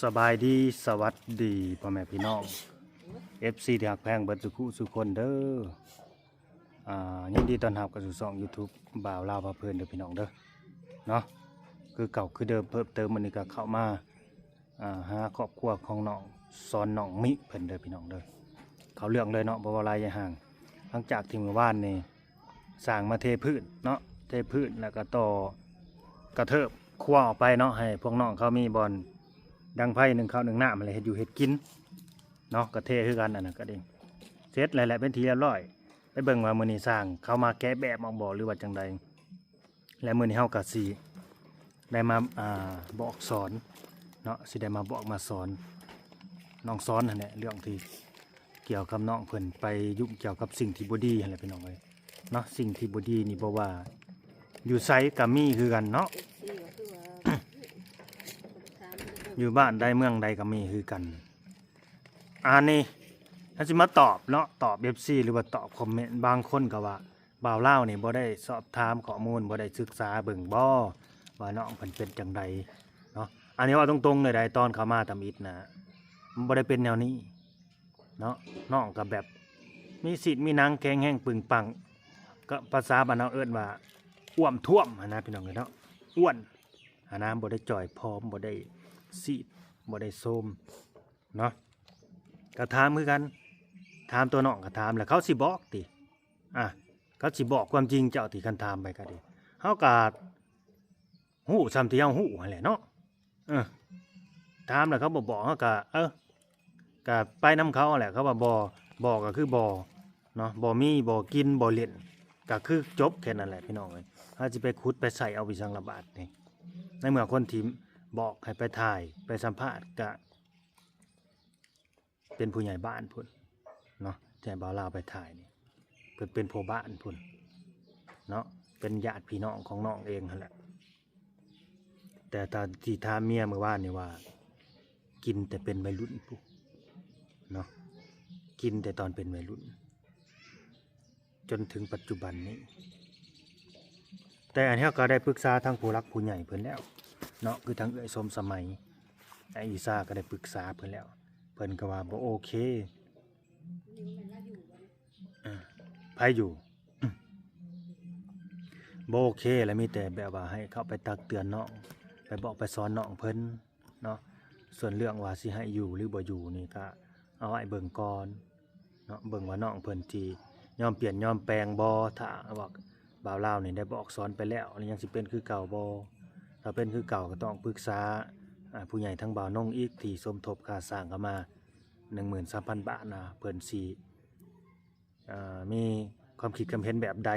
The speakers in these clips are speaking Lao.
ສະບາຍດີ ສະຫວັດດີພໍ່ແມ່ພີ່ນ້ອງ ເອັຟຊີ ທີ່ຮັກແພງເບິດສູ່ຜູ້ສູ່ຄົນເດີ້. ອ່າ ຍິນດີຕ້ອນຮັບເຂົ້າສູ່ຊ່ອງຢູທູບບ່າວລາວພາເພີນເດີ້ພີ່ນ້ອງເດີ້ ເນາະ. ຄືເກົ່າຄືເດີມ ເພີ່ມເຕີມມື້ນີ້ກໍເຂົ້າມາ ອ່າ ຫາຄອບຄົວຂອງນ້ອງສອນ ນ້ອງມິເພິ່ນເດີ້ພີ່ນ້ອງເດີ້. ເຂົ້າເລື່ອງເລີຍເນາະ ບໍ່ເວົ້າຫຼາຍຍາຍຫ່າງ. ຫຼັງຈາກທີ່ມື້ວານນີ້ ສ້າງມາເທພື້ນເນາະ ເທພື້ນແລ້ວກໍຕໍ່ກະເທີບຄົວອອກໄປເນາະ ໃຫ້ພວກນ້ອງເຂົາມີບ່ອນດັງໄຟ ໜຶ້ງເຂົ້າໜຶ້ງນ້ຳ ແລະ ເຮັດຢູ່ເຮັດກິນເນາະ. ກໍເທຄືກັນ ອັນນັ້ນກໍດີ ເສັດແລ້ວແຫຼະ ເປັນທີ່ຮຽບຮ້ອຍ. ໄປເບິ່ງວ່າມື້ນີ້ຊ່າງເຂົາມາແກະແບບອອກບໍ່ ຫຼືວ່າຈັ່ງໃດ. ແລະ ມື້ນີ້ເຮົາກໍຊິໄດ້ມາ ອ່າ ບອກສອນເນາະ ຊິໄດ້ມາບອກມາສອນນ້ອງສອນຫັ້ນແຫຼະ ເລື່ອງທີ່ກ່ຽວກັບນ້ອງເພິ່ນໄປຫຍຸ້ງກ່ຽວກັບສິ່ງທີ່ບໍ່ດີຫັ້ນແຫຼະພີ່ນ້ອງເອີຍເນາະ. ສິ່ງທີ່ບໍ່ດີນີ້ບໍ່ວ່າຢູ່ໃສກໍມີຄືກັນເນາະ ຢູ່ບ້ານໃດເມືອງໃດກໍມີຄືກັນ. ອັນນີ້ເຮົາຊິມາຕອບເນາະ ຕອບເອັຟຊີ ຫຼືວ່າຕອບຄອມເມັນ. ບາງຄົນກໍວ່າ ບ່າວລາວນີ້ບໍ່ໄດ້ສອບຖາມຂໍ້ມູນ ບໍ່ໄດ້ສຶກສາເບິ່ງບໍ່ວ່ານ້ອງເພິ່ນເປັນຈັ່ງໃດເນາະ. ອັນນີ້ເວົ້າຕົງໆເລີຍໃດ໋ ຕອນເຂົ້າມາທຳອິດນະ ມັນບໍ່ໄດ້ເປັນແນວນີ້ເນາະ. ນ້ອງກໍແບບມີຊີ້ນມີໜັງ ແຂງແຮງປຶງປັງ ກໍພາສາບ້ານເຮົາເອີ້ນວ່າອ້ວມທ້ວມຫັ້ນນະພີ່ນ້ອງເອີຍເນາະ ອ້ວນຫັ້ນນະ ບໍ່ໄດ້ຈ່ອຍຜອມ ບໍ່ໄດ້ຊີດ ບໍ່ໄດ້ໂຊມເນາະ. ກໍຖາມຄືກັນ ຖາມຕົວນ້ອງກໍຖາມ ແລ້ວເຂົາຊິບອກຕິ ອ່າ ເຂົາຊິບອກຄວາມຈິງເຈົ້າຕິ ຄັນຖາມໄປກໍດີ. ເຮົາກໍຮູ້ຊ່ຳທີ່ເຮົາຮູ້ຫັ້ນແຫຼະເນາະ ເອີ ຖາມແລ້ວເຂົາບໍ່ບອກ ເຮົາກໍ ເອີ ກໍໄປນຳເຂົາຫັ້ນແຫຼະ. ເຂົາວ່າບໍ່ ບໍ່ກໍຄືບໍ່ເນາະ ບໍ່ມີ ບໍ່ກິນ ບໍ່ຫຼິ້ນ ກໍຄືຈົບແຄ່ນັ້ນແຫຼະພີ່ນ້ອງເອີຍ. ເຮົາຊິໄປຂຸດໄປໃສ່ເອົາອີ່ຫຍັງລະບາດນີ້ ໃນເມື່ອຄົນທີ່ບອກໃຫ້ໄປຖ່າຍໄປສຳພາດ ກໍ ເປັນຜູ້ໃຫຍ່ບ້ານພຸ້ນເນາະ ທີ່ໃຫ້ບ່າວລາວໄປຖ່າຍນີ້ ເພິ່ນເປັນພໍ່ບ້ານພຸ້ນເນາະ ເປັນຍາດພີ່ນ້ອງຂອງນ້ອງເອງຫັ້ນແຫຼະ. ແຕ່ຕາມທີ່ຖາມເມຍມື້ວານນີ້ວ່າ ກິນແຕ່ເປັນໄວລຸ້ນພຸ້ນເນາະ ກິນແຕ່ຕອນເປັນໄວລຸ້ນ ຈົນເຖິງປັດຈຸບັນນີ້. ແຕ່ອັນເຮົາກໍໄດ້ປຶກສາທາງຜູ້ຫຼັກຜູ້ໃຫຍ່ເພິ່ນແລ້ວເນາະ ຄືທາງເອື້ອຍສົມສະໄໝ ອ້າຍອີຊາກໍໄດ້ປຶກສາເພິ່ນແລ້ວ ເພິ່ນກໍວ່າບໍ່ໂອເຄ. ເອີ ໃຜຢູ່ ບໍ່ໂອເຄ ແລ້ວມີແຕ່ແບບວ່າໃຫ້ເຂົ້າໄປຕັກເຕືອນນ້ອງ ໄປບອກໄປສອນນ້ອງເພິ່ນເນາະ. ສ່ວນເລື່ອງວ່າຊິໃຫ້ຢູ່ຫຼືບໍ່ຢູ່ນີ້ ກໍເອົາໄວ້ເບິ່ງກ່ອນ ເນາະ ເບິ່ງວ່ານ້ອງເພິ່ນຊິຍອມປ່ຽນຍອມແປງບໍ່. ຖ້າວ່າບ່າວລາວນີ້ໄດ້ບອກສອນໄປແລ້ວ ຍັງຊິເປັນຄືເກົ່າບໍ່? ຖ້າເປັນຄືເກົ່າກໍຕ້ອງປຶກສາ ອ່າ ຜູ້ໃຫຍ່ທາງບ່າວນົງອີກ ທີ່ສົມທົບຄ່າສ້າງເຂົ້າມາໜຶ່ງໝື່ນສາມພັນບາດນະ ເພິ່ນຊິ ອ່າ ມີຄວາມຄິດຄວາມເຫັນແບບໃດ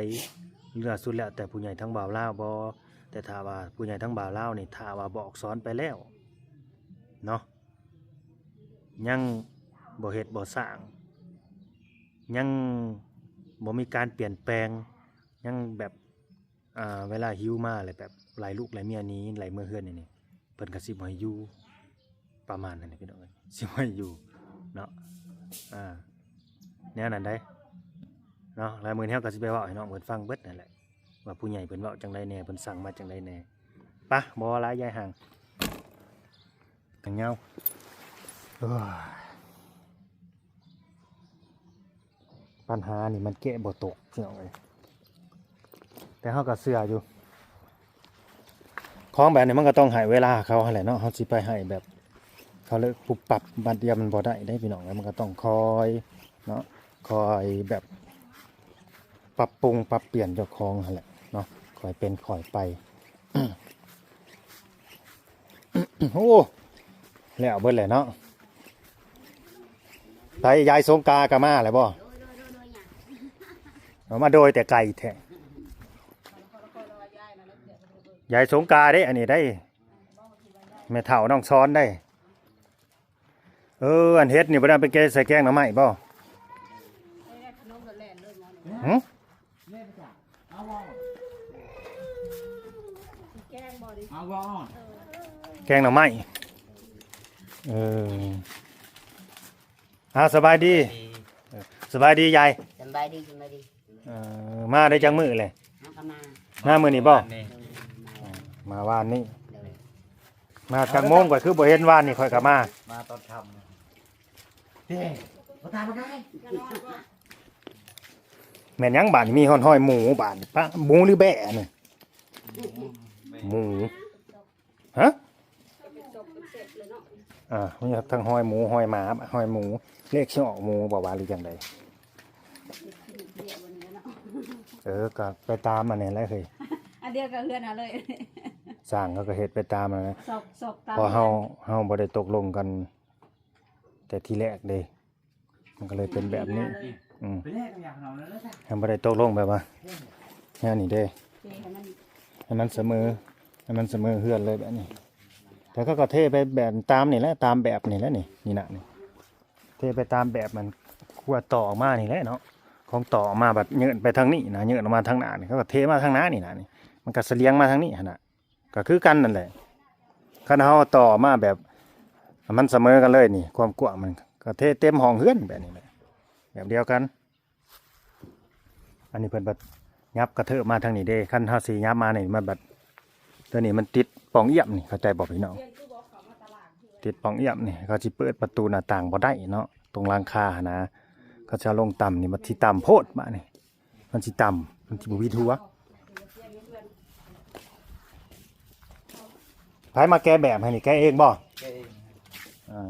ເຫຼືອສຸດແລ້ວແຕ່ຜູ້ໃຫຍ່ທາງບ່າວລາວບໍ່? ແຕ່ຖ້າວ່າຜູ້ໃຫຍ່ທາງບ່າວລາວນີ້ ຖ້າວ່າບອກສອນໄປແລ້ວເນາະ ຍັງບໍ່ເຮັດບໍ່ສ້າງ ຍັງບໍ່ມີການປ່ຽນແປງ ຍັງແບບ ອ່າ ເວລາຫິວມາແລ້ວແບບໄລ່ລູກໄລ່ເມຍໜີ ໄລ່ເມືອເຮືອນນີ້ ເພິ່ນກໍຊິບໍ່ໃຫ້ຢູ່ ປະມານນັ້ນແຫຼະພີ່ນ້ອງເອີຍ ຊິບໍ່ໃຫ້ຢູ່ເນາະ ອ່າ ແນວນັ້ນໃດເນາະ. ແລ້ວມື້ນີ້ເຮົາກໍຊິໄປເວົ້າໃຫ້ນ້ອງເພິ່ນຟັງເບິດນັ້ນແຫຼະ ວ່າຜູ້ໃຫຍ່ເພິ່ນເວົ້າຈັ່ງໃດແດ່ ເພິ່ນສັ່ງມາຈັ່ງໃດແດ່. ປະ ບໍ່ຫຼາຍ ຢາຍຫ່າງ ຫາງຍາວ ໂອ້ຍ ບັນຫານີ້ມັນແກ້ບໍ່ຕົກພີ່ນ້ອງເອີຍ ແຕ່ເຮົາກໍເຊື່ອຢູ່ ຂອງແບບນີ້ມັນກໍຕ້ອງໃຫ້ເວລາເຂົາຫັ້ນແຫຼະເນາະ. ເຮົາຊິໄປໃຫ້ແບບ ເຂົາເລີຍປຸບປັບບາດດຽວມັນບໍ່ໄດ້ເດ້ພີ່ນ້ອງເອີຍ ມັນກໍຕ້ອງຄ່ອຍເນາະ ຄ່ອຍແບບປັບປຸງປັບປ່ຽນເຈົ້າຂອງຫັ້ນແຫຼະເນາະ ຄ່ອຍເປັນຄ່ອຍໄປ. ໂອ້ ແລ້ວເບິດແຫຼະເນາະ. ໄປ ຍາຍສົງກາກໍມາແລ້ວບໍ່? ເອົາມາໂດຍແຕ່ໄກແທ້ ຍາຍສົງກາເດ້ ອັນນີ້ໄດ້ ແມ່ເຖົ້ານ້ອງສອນໄດ້. ເອີ ອັນເຫັດນີ້ບໍ່ໄດ້ໄປແກງໃສ່ແກງໜໍ່ໄມ້ບໍ່? ຫຶ? ແກງໜໍ່ໄມ້ ເອີ ອ່າ ສະບາຍດີ ສະບາຍດີຍາຍ ສະບາຍດີ ສະບາຍດີ. ເອີ ມາໄດ້ຈັກມື້ແລ້ວ? ເຮົາກໍມາ ມາມື້ນີ້ບໍ່? ມາວານນີ້ ມາວານນີ້ ໂດຍ. ມາຈັກໂມງ ຂ້ອຍຄືບໍ່ເຫັນ ວານນີ້ຂ້ອຍກໍມາ ມາຕອນຄ່ຳ ເດ້ ບໍ່ຕາມມາໄດ້ ແມ່ນຫຍັງບາດນີ້ ມີຮອດຮອຍໝູບາດນີ້ ປະ ໝູຫຼືແບ້ນີ້ ໝູ ຮະ ອ່າ ມີທັງຮອຍໝູ ຮອຍໝາ ຮອຍໝູ ເລກຊິອອກໝູບໍ່ວ່າ ຫຼືຈັ່ງໃດ ເອີ ກໍໄປຕາມອັນນີ້ແຫຼະເຮີ້ຍ ອັນດຽວກັບເຮືອນເຮົາເລີຍ ຊ່າງເຂົາກໍເຮັດໄປຕາມນັ້ນແຫຼະ ຊອກ ຊອກຕາມ ເພາະເຮົາ ເຮົາບໍ່ໄດ້ຕົກລົງກັນແຕ່ທີແລກເດ້ ມັນກໍເລີຍເປັນແບບນີ້ ອືມ ເຮົາບໍ່ໄດ້ຕົກລົງແບບວ່າ ແນວນີ້ເດ້ ເທໃຫ້ມັນ ໃຫ້ມັນສະເໝີ ໃຫ້ມັນສະເໝີເຮືອນເລີຍແບບນີ້ ແລ້ວເຂົາກໍເທໄປແບບຕາມນີ້ແຫຼະ ຕາມແບບນີ້ແຫຼະນີ້ ນີ້ນະນີ້ ເທໄປຕາມແບບມັນ ຂົວຕໍ່ອອກມານີ້ແຫຼະເນາະ ຂອງຕໍ່ອອກມາບັດເຫຍີ້ນໄປທາງນີ້ນະ ເຫຍີ້ນອອກມາທາງໜ້ານີ້ ເຂົາກໍເທມາທາງໜ້ານີ້ນະນີ້ ມັນກໍສະຫຼຽງມາທາງນີ້ຫັ້ນນະ ກໍຄືກັນນັ້ນແຫຼະ ຄັນເຮົາຕໍ່ມາແບບ ມັນສະເໝີກັນເລີຍນີ້ ຄວາມກວ້າງມັນ ກໍເທເຕັມຫ້ອງເຮືອນແບບນີ້ແຫຼະ ແບບດຽວກັນ ອັນນີ້ເພິ່ນບັດຫຍັບກະເທີບມາທາງນີ້ເດ້ ຄັນເຮົາຊິຫຍັບມານີ້ ມັນບັດ ຕົວນີ້ມັນຕິດປ່ອງອຽມນີ້ ເຂົ້າໃຈບໍ່ພີ່ນ້ອງ? ຕິດປ່ອງອຽມນີ້ ເຂົາຊິເປີດປະຕູໜ້າຕ່າງບໍ່ໄດ້ເນາະ ຕົງຫຼັງຄາຫັ້ນນະ ເຂົາຊິເອົາລົງຕ່ຳນີ້ ມັນຊິຕ່ຳໂພດບາດນີ້ ມັນຊິຕ່ຳ ມັນຊິບໍ່ມີທົ່ວ ໃຜມາແກະແບບໃຫ້ນີ້ ແກະເອງບໍ່? ແກະເອງ ເອີ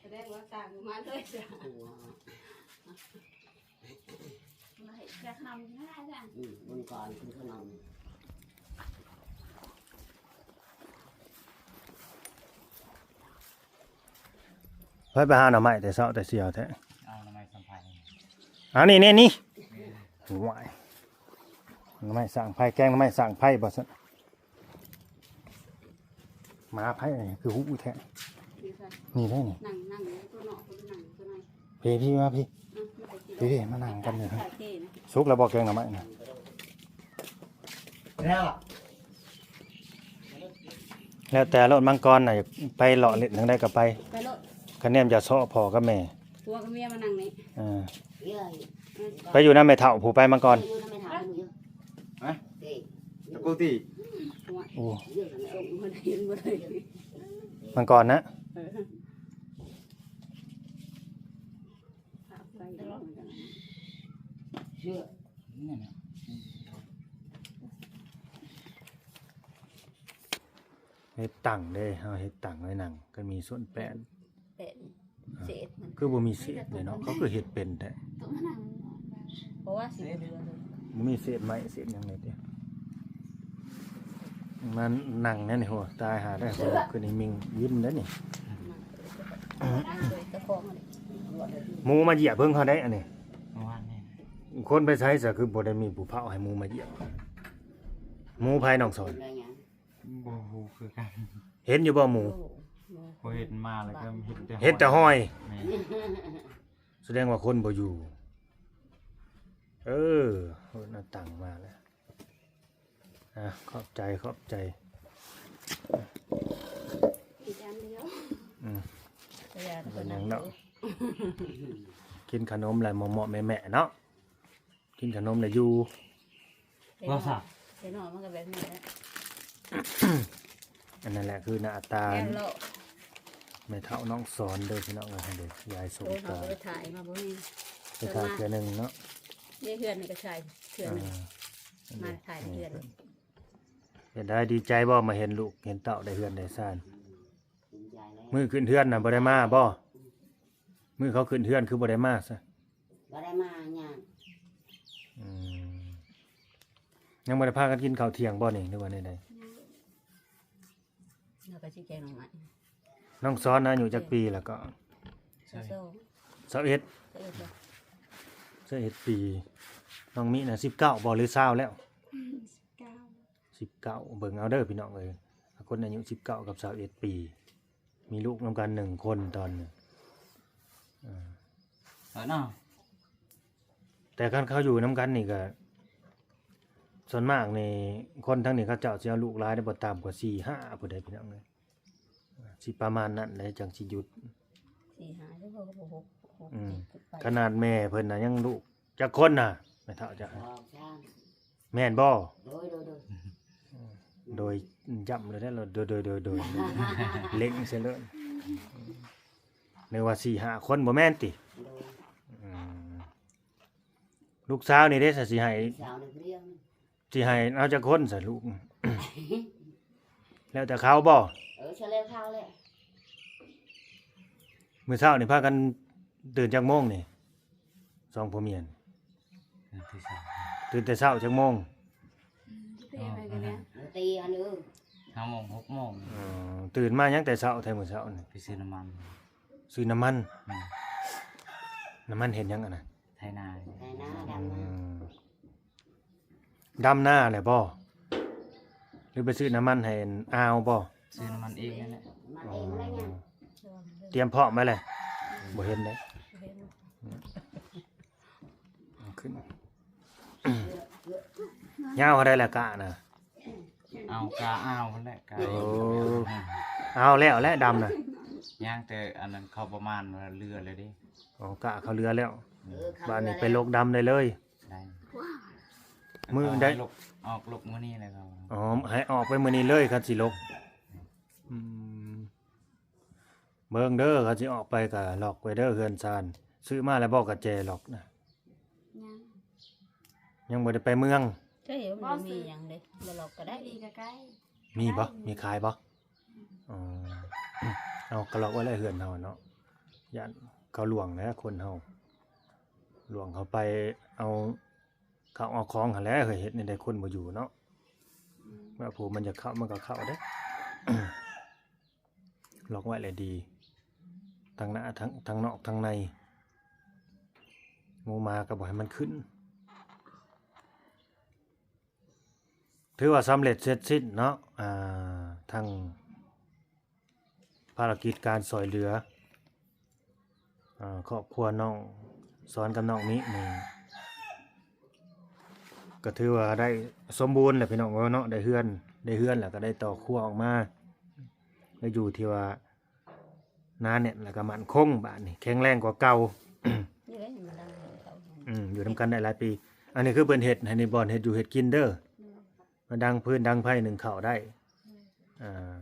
ສະແດງວ່າສ້າງມາເລີຍ ມາເຮັດຈັກນຳ ອືມ ມັນກໍອັນຄືຂະໜົມ ໃຜໄປຫາໜໍ່ໄມ້ແຕ່ເຊົ້າແຕ່ຊຽວແທ້? ເອົາໜໍ່ໄມ້ສ້າງໄຟ ອັນນີ້ ນີ້ ນີ້ ໂອ້ຍ ໜໍ່ໄມ້ສ້າງໄຟ ແກງໜໍ່ໄມ້ສ້າງໄຟບໍ່ຊັ້ນ? ໝາໃຜຄືຮູ້ແທ້? ນີ້ໃດນີ້ ນັ່ງ ນັ່ງຢູ່ຕົວເນາະ ຕົວນັ້ນຕົວນັ້ນ ພີ່ ພີ່ມາພີ່ ອືມ ພີ່ ມານັ່ງກັນຢູ່ ສຸກແລ້ວບໍ່ແກງໜໍ່ໄມ້ນະ? ແລ້ວ ແລ້ວແຕ່ໂລດ ມັງກອນນະ ຢາກໄປເລາະຫຼິ້ນທາງໃດກໍໄປ ໄປໂລດ ຄະແນນະ ຢ່າເຊາະພໍ່ກັບແມ່ ຜົວກັບເມຍມານັ່ງນີ້ ເອີ ໄປຢູ່ນຳແມ່ເຖົ້າຜູ້ ໄປມັງກອນ ຢູ່ນຳແມ່ເຖົ້າຢູ່ ຮະ? ຕະໂກຕີ ໂອ້ ມັງກອນນະ ເອີ ເຮັດຕັ່ງເດ້ ເຮົາເຮັດຕັ່ງໄວ້ນັ່ງ ກໍມີສ່ວນແປນ ແປນ ອ່າ ເສດມັນ ຄືບໍ່ມີເສດເດ້ເນາະ ເຂົາຄືເຮັດເປັນແທ້ ໂຕມານັ່ງ ເພາະວ່າຊິເຫຼືອເລີຍ ບໍ່ມີເສດໄມ້ເສດຫຍັງເລີຍຕິ ມານັ່ງແນວນີ້ ໂຫ ຕາຍຫາໄດ້ ເພິ່ນຂຶ້ນໃຫ້ມິ່ງຍິ້ມໄດ້ນີ້ ເຈົ້າຂອງ ໝູມາຢຽບເພິ່ງເຮົາໄດ້ອັນນີ້ ເມື່ອວານນີ້ ຄົນໄປໃສຊະ ຄືບໍ່ໄດ້ມີຜູ້ເຝົ້າໃຫ້ໝູມາຢຽບ ໝູໃຜນ້ອງສອນ? ບໍ່ຮູ້ຄືກັນ ເຫັນຢູ່ບໍ່ໝູ? ບໍ່ເຫັນມາແລ້ວກໍເຫັນແຕ່ ເຫັນແຕ່ຮອຍ ແມ່ນ ສະແດງວ່າຄົນບໍ່ຢູ່ ເອີ ເອີ ໜ້າຕ່າງມາແລ້ວ ອ່າ ຂອບໃຈ ຂອບໃຈ ອີກອັນດຽວ ອືມ ບໍ່ເປັນຫຍັງດອກ ກິນຂະໜົມແລ້ວເໝາະໆແມະໆເນາະ. ກິນຂະໜົມແລ້ວຢູ່ ວ່າຊະ ເຫັນເນາະ ມັນກໍແບບນີ້ແຫຼະ ອັນນັ້ນແຫຼະຄືໜ້າຕາ ແມ່ນເນາະ ແມ່ເຖົ້ານ້ອງສອນເດີພີ່ນ້ອງເອີຍ ເດີ ຍາຍສົມປານ ໂອ້ ເຮົາໄປຖ່າຍມາບໍ່ມີ ໄປຖ່າຍເທື່ອໜຶ່ງເນາະ ໃນເຮືອນນີ້ກໍຖ່າຍເທື່ອໜຶ່ງ ອ່າ ມາຖ່າຍໃນເຮືອນ ເປັນໃດ ດີໃຈບໍ່ ມາເຫັນລູກເຫັນເຕົ້າໄດ້ເຮືອນໄດ້ຊານ? ມື້ຂຶ້ນເຮືອນນະບໍ່ໄດ້ມາບໍ່? ມື້ເຂົາຂຶ້ນເຮືອນຄືບໍ່ໄດ້ມາຊະ? ບໍ່ໄດ້ມາຫຍັງ ອືມ ຍັງບໍ່ໄດ້ພາກັນກິນເຂົ້າທ່ຽງບໍ່ນີ້ ຫຼືວ່າແນວໃດ? ແລ້ວກໍຊິແກງໜໍ່ໄມ້ ນ້ອງສອນອາຍຸຈັກປີແລ້ວກໍ? ຊາວສອງ ຊາວເອັດ ຊາວເອັດ ຊາວເອັດປີ ນ້ອງມິນະ ສິບເກົ້າບໍ່ ຫຼື ຊາວແລ້ວ? ສິບເກົ້າ ສິບເກົ້າ ເບິ່ງເອົາເດີພີ່ນ້ອງເອີຍ ຄົນອາຍຸສິບເກົ້າກັບຊາວເອັດປີ ມີລູກນຳກັນໜຶ່ງຄົນຕອນນີ້ ເອີ ເອີເນາະ ແຕ່ຄັນເຂົາຢູ່ນຳກັນນີ້ກໍ ສ່ວນມາກນີ້ ຄົນທາງນີ້ເຂົາເຈົ້າຊິເອົາລູກຫຼາຍໄດ້ ບໍ່ຕ່ຳກວ່າສີ່ຫ້າ ຜູ້ໃດພີ່ນ້ອງເອີຍ ຊິປະມານນັ້ນແຫຼະ ຈັ່ງຊິຢຸດ ສີ່ຫ້າ ຫຼືວ່າຫົກ ຫົກ ອືມ ເຈັດຂຶ້ນໄປ ຂະໜາດແມ່ເພິ່ນນະ ຍັງລູກຈັກຄົນນະ ແມ່ເຖົ້າເຈົ້າ? ສອງ ສາມ ແມ່ນບໍ່? ໂດຍ ໂດຍ ໂດຍ ອືມ ໂດຍ ຢ້ຳເລີຍເດ້ ໂດຍ ໂດຍ ໂດຍ ໂດຍ ເລັງໃສ່ເລີຍ. ອືມ ນຶກວ່າສີ່ຫ້າຄົນ ບໍ່ແມ່ນຕິ? ໂດຍ. ອືມ ລູກສາວນີ້ເດ້ ສະ ຊິໃຫ້ ສາວໃນເລື່ອງ ຊິໃຫ້ເອົາຈັກຄົນສະລູກ? ແລ້ວແຕ່ເຂົາບໍ່? ເອີ ຊະແລ້ວເຂົາແຫຼະ. ມື້ເຊົ້ານີ້ພາກັນຕື່ນຈັກໂມງນີ້ ສອງຜົວເມຍ? ຕື່ນແຕ່ເຊົ້າ. ຕື່ນແຕ່ເຊົ້າຈັກໂມງ? ອືມ ຕີອັນເອີ ຫ້າໂມງ ຫົກໂມງ. ອໍ ຕື່ນມາຫຍັງແຕ່ເຊົ້າແທ້ມື້ເຊົ້ານີ້? ໄປຊື້ນ້ຳມັນ. ຊື້ນ້ຳມັນ? ແມ່ນ. ນ້ຳມັນເຮັດຫຍັງອັນນັ້ນ? ໄຖນາ. ໄຖນາ ດຳນາ. ອືມ ດຳນາແຫຼະບໍ່? ຫຼືໄປຊື້ນ້ຳມັນໃຫ້ອາວບໍ່? ຊື້ນ້ຳມັນເອງນັ້ນແຫຼະ. ນ້ຳມັນເອງນັ້ນແຫຼະ. ອໍ ຕຽມພ້ອມໄວ້ແຫຼະ. ບໍ່ເຫັນເດ້. ບໍ່ເຫັນ. ເອົາຂຶ້ນ. ຍາວເທົ່າໃດລະກະນະ? ເອົາກະອາວຫັ້ນແຫຼະ ກະ. ໂອ້ ອາວແລ້ວແຫຼະດຳນະ. ຍ່າງແຕ່ອັນນັ້ນເຂົ້າປະມານວ່າເຫຼືອແລ້ວເດ້. ອໍ ກະເຂົ້າເຫຼືອແລ້ວ. ອືມ ບາດນີ້ໄປລົກດຳໄດ້ເລີຍ. ໄດ້. ມື້ໃດ? ອອກລົກມື້ນີ້ແຫຼະ. ອໍ ໃຫ້ອອກໄປມື້ນີ້ເລີຍ ຄັນຊິລົກ. ອືມ ເບິ່ງເດີ ຄັນຊິອອກໄປກະລັອກໄວ້ເດີເຮືອນຊານ. ຊື້ມາແລ້ວບໍ່ກະແຈລັອກນະ? ຍັງ ຍັງບໍ່ໄດ້ໄປເມືອງ. ໃຊ່ ມັນບໍ່ມີຫຍັງເດ້ ບໍ່ລັອກກະໄດ້. ມີກະໃກ້ ມີບໍ່? ມີຂາຍບໍ່? ອໍ ເອົາກະລັອກໄວ້ແລ້ວເຮືອນເຮົາເນາະ. ຢ້ານເຂົາລ່ວງແຫຼະຄົນເຮົາ ລ່ວງເຂົ້າໄປເອົາເຂົ້າເອົາຂອງຫັ້ນແຫຼະ. ເຮີ້ຍ ເຮັດແນວໃດຄົນບໍ່ຢູ່ເນາະ. ອືມ ວ່າຜູ້ມັນຢາກເຂົ້າມັນກະເຂົ້າເດ້. ລັອກໄວ້ແຫຼະດີ ທັງໜ້າ ທັງ ທັງນອກທັງໃນ. ງູໝາກະບໍ່ໃຫ້ມັນຂຶ້ນ. ຖືວ່າສຳເລັດເສັດສິ້ນເນາະ ອ່າ ທັງພາລະກິດການຊ່ອຍເຫຼືອ ອ່າ ຄອບຄົວນ້ອງສອນກັບນ້ອງມິນີ້ ກະຖືວ່າໄດ້ສົມບູນແຫຼະພີ່ນ້ອງເອີຍເນາະ. ໄດ້ເຮືອນ ໄດ້ເຮືອນແລ້ວກະໄດ້ຕໍ່ຄົວອອກມາ ໄດ້ຢູ່ທີ່ວ່າໜາແໜ້ນ ແລ້ວກະໝັ້ນຄົງ ບາດນີ້ແຂງແຮງກວ່າເກົ່າ. ນີ້ແຫຼະ ຢູ່ນຳກັນໄດ້ຫຼາຍປີ. ອັນນີ້ຄືເພິ່ນເຮັດໃຫ້ນີ້ ບ່ອນເຮັດຢູ່ເຮັດກິນເດີ. ອືມ ມາດັງຟືນດັງໄຟ ໜຶ້ງເຂົ້າໄດ້. ອືມ ອ່າ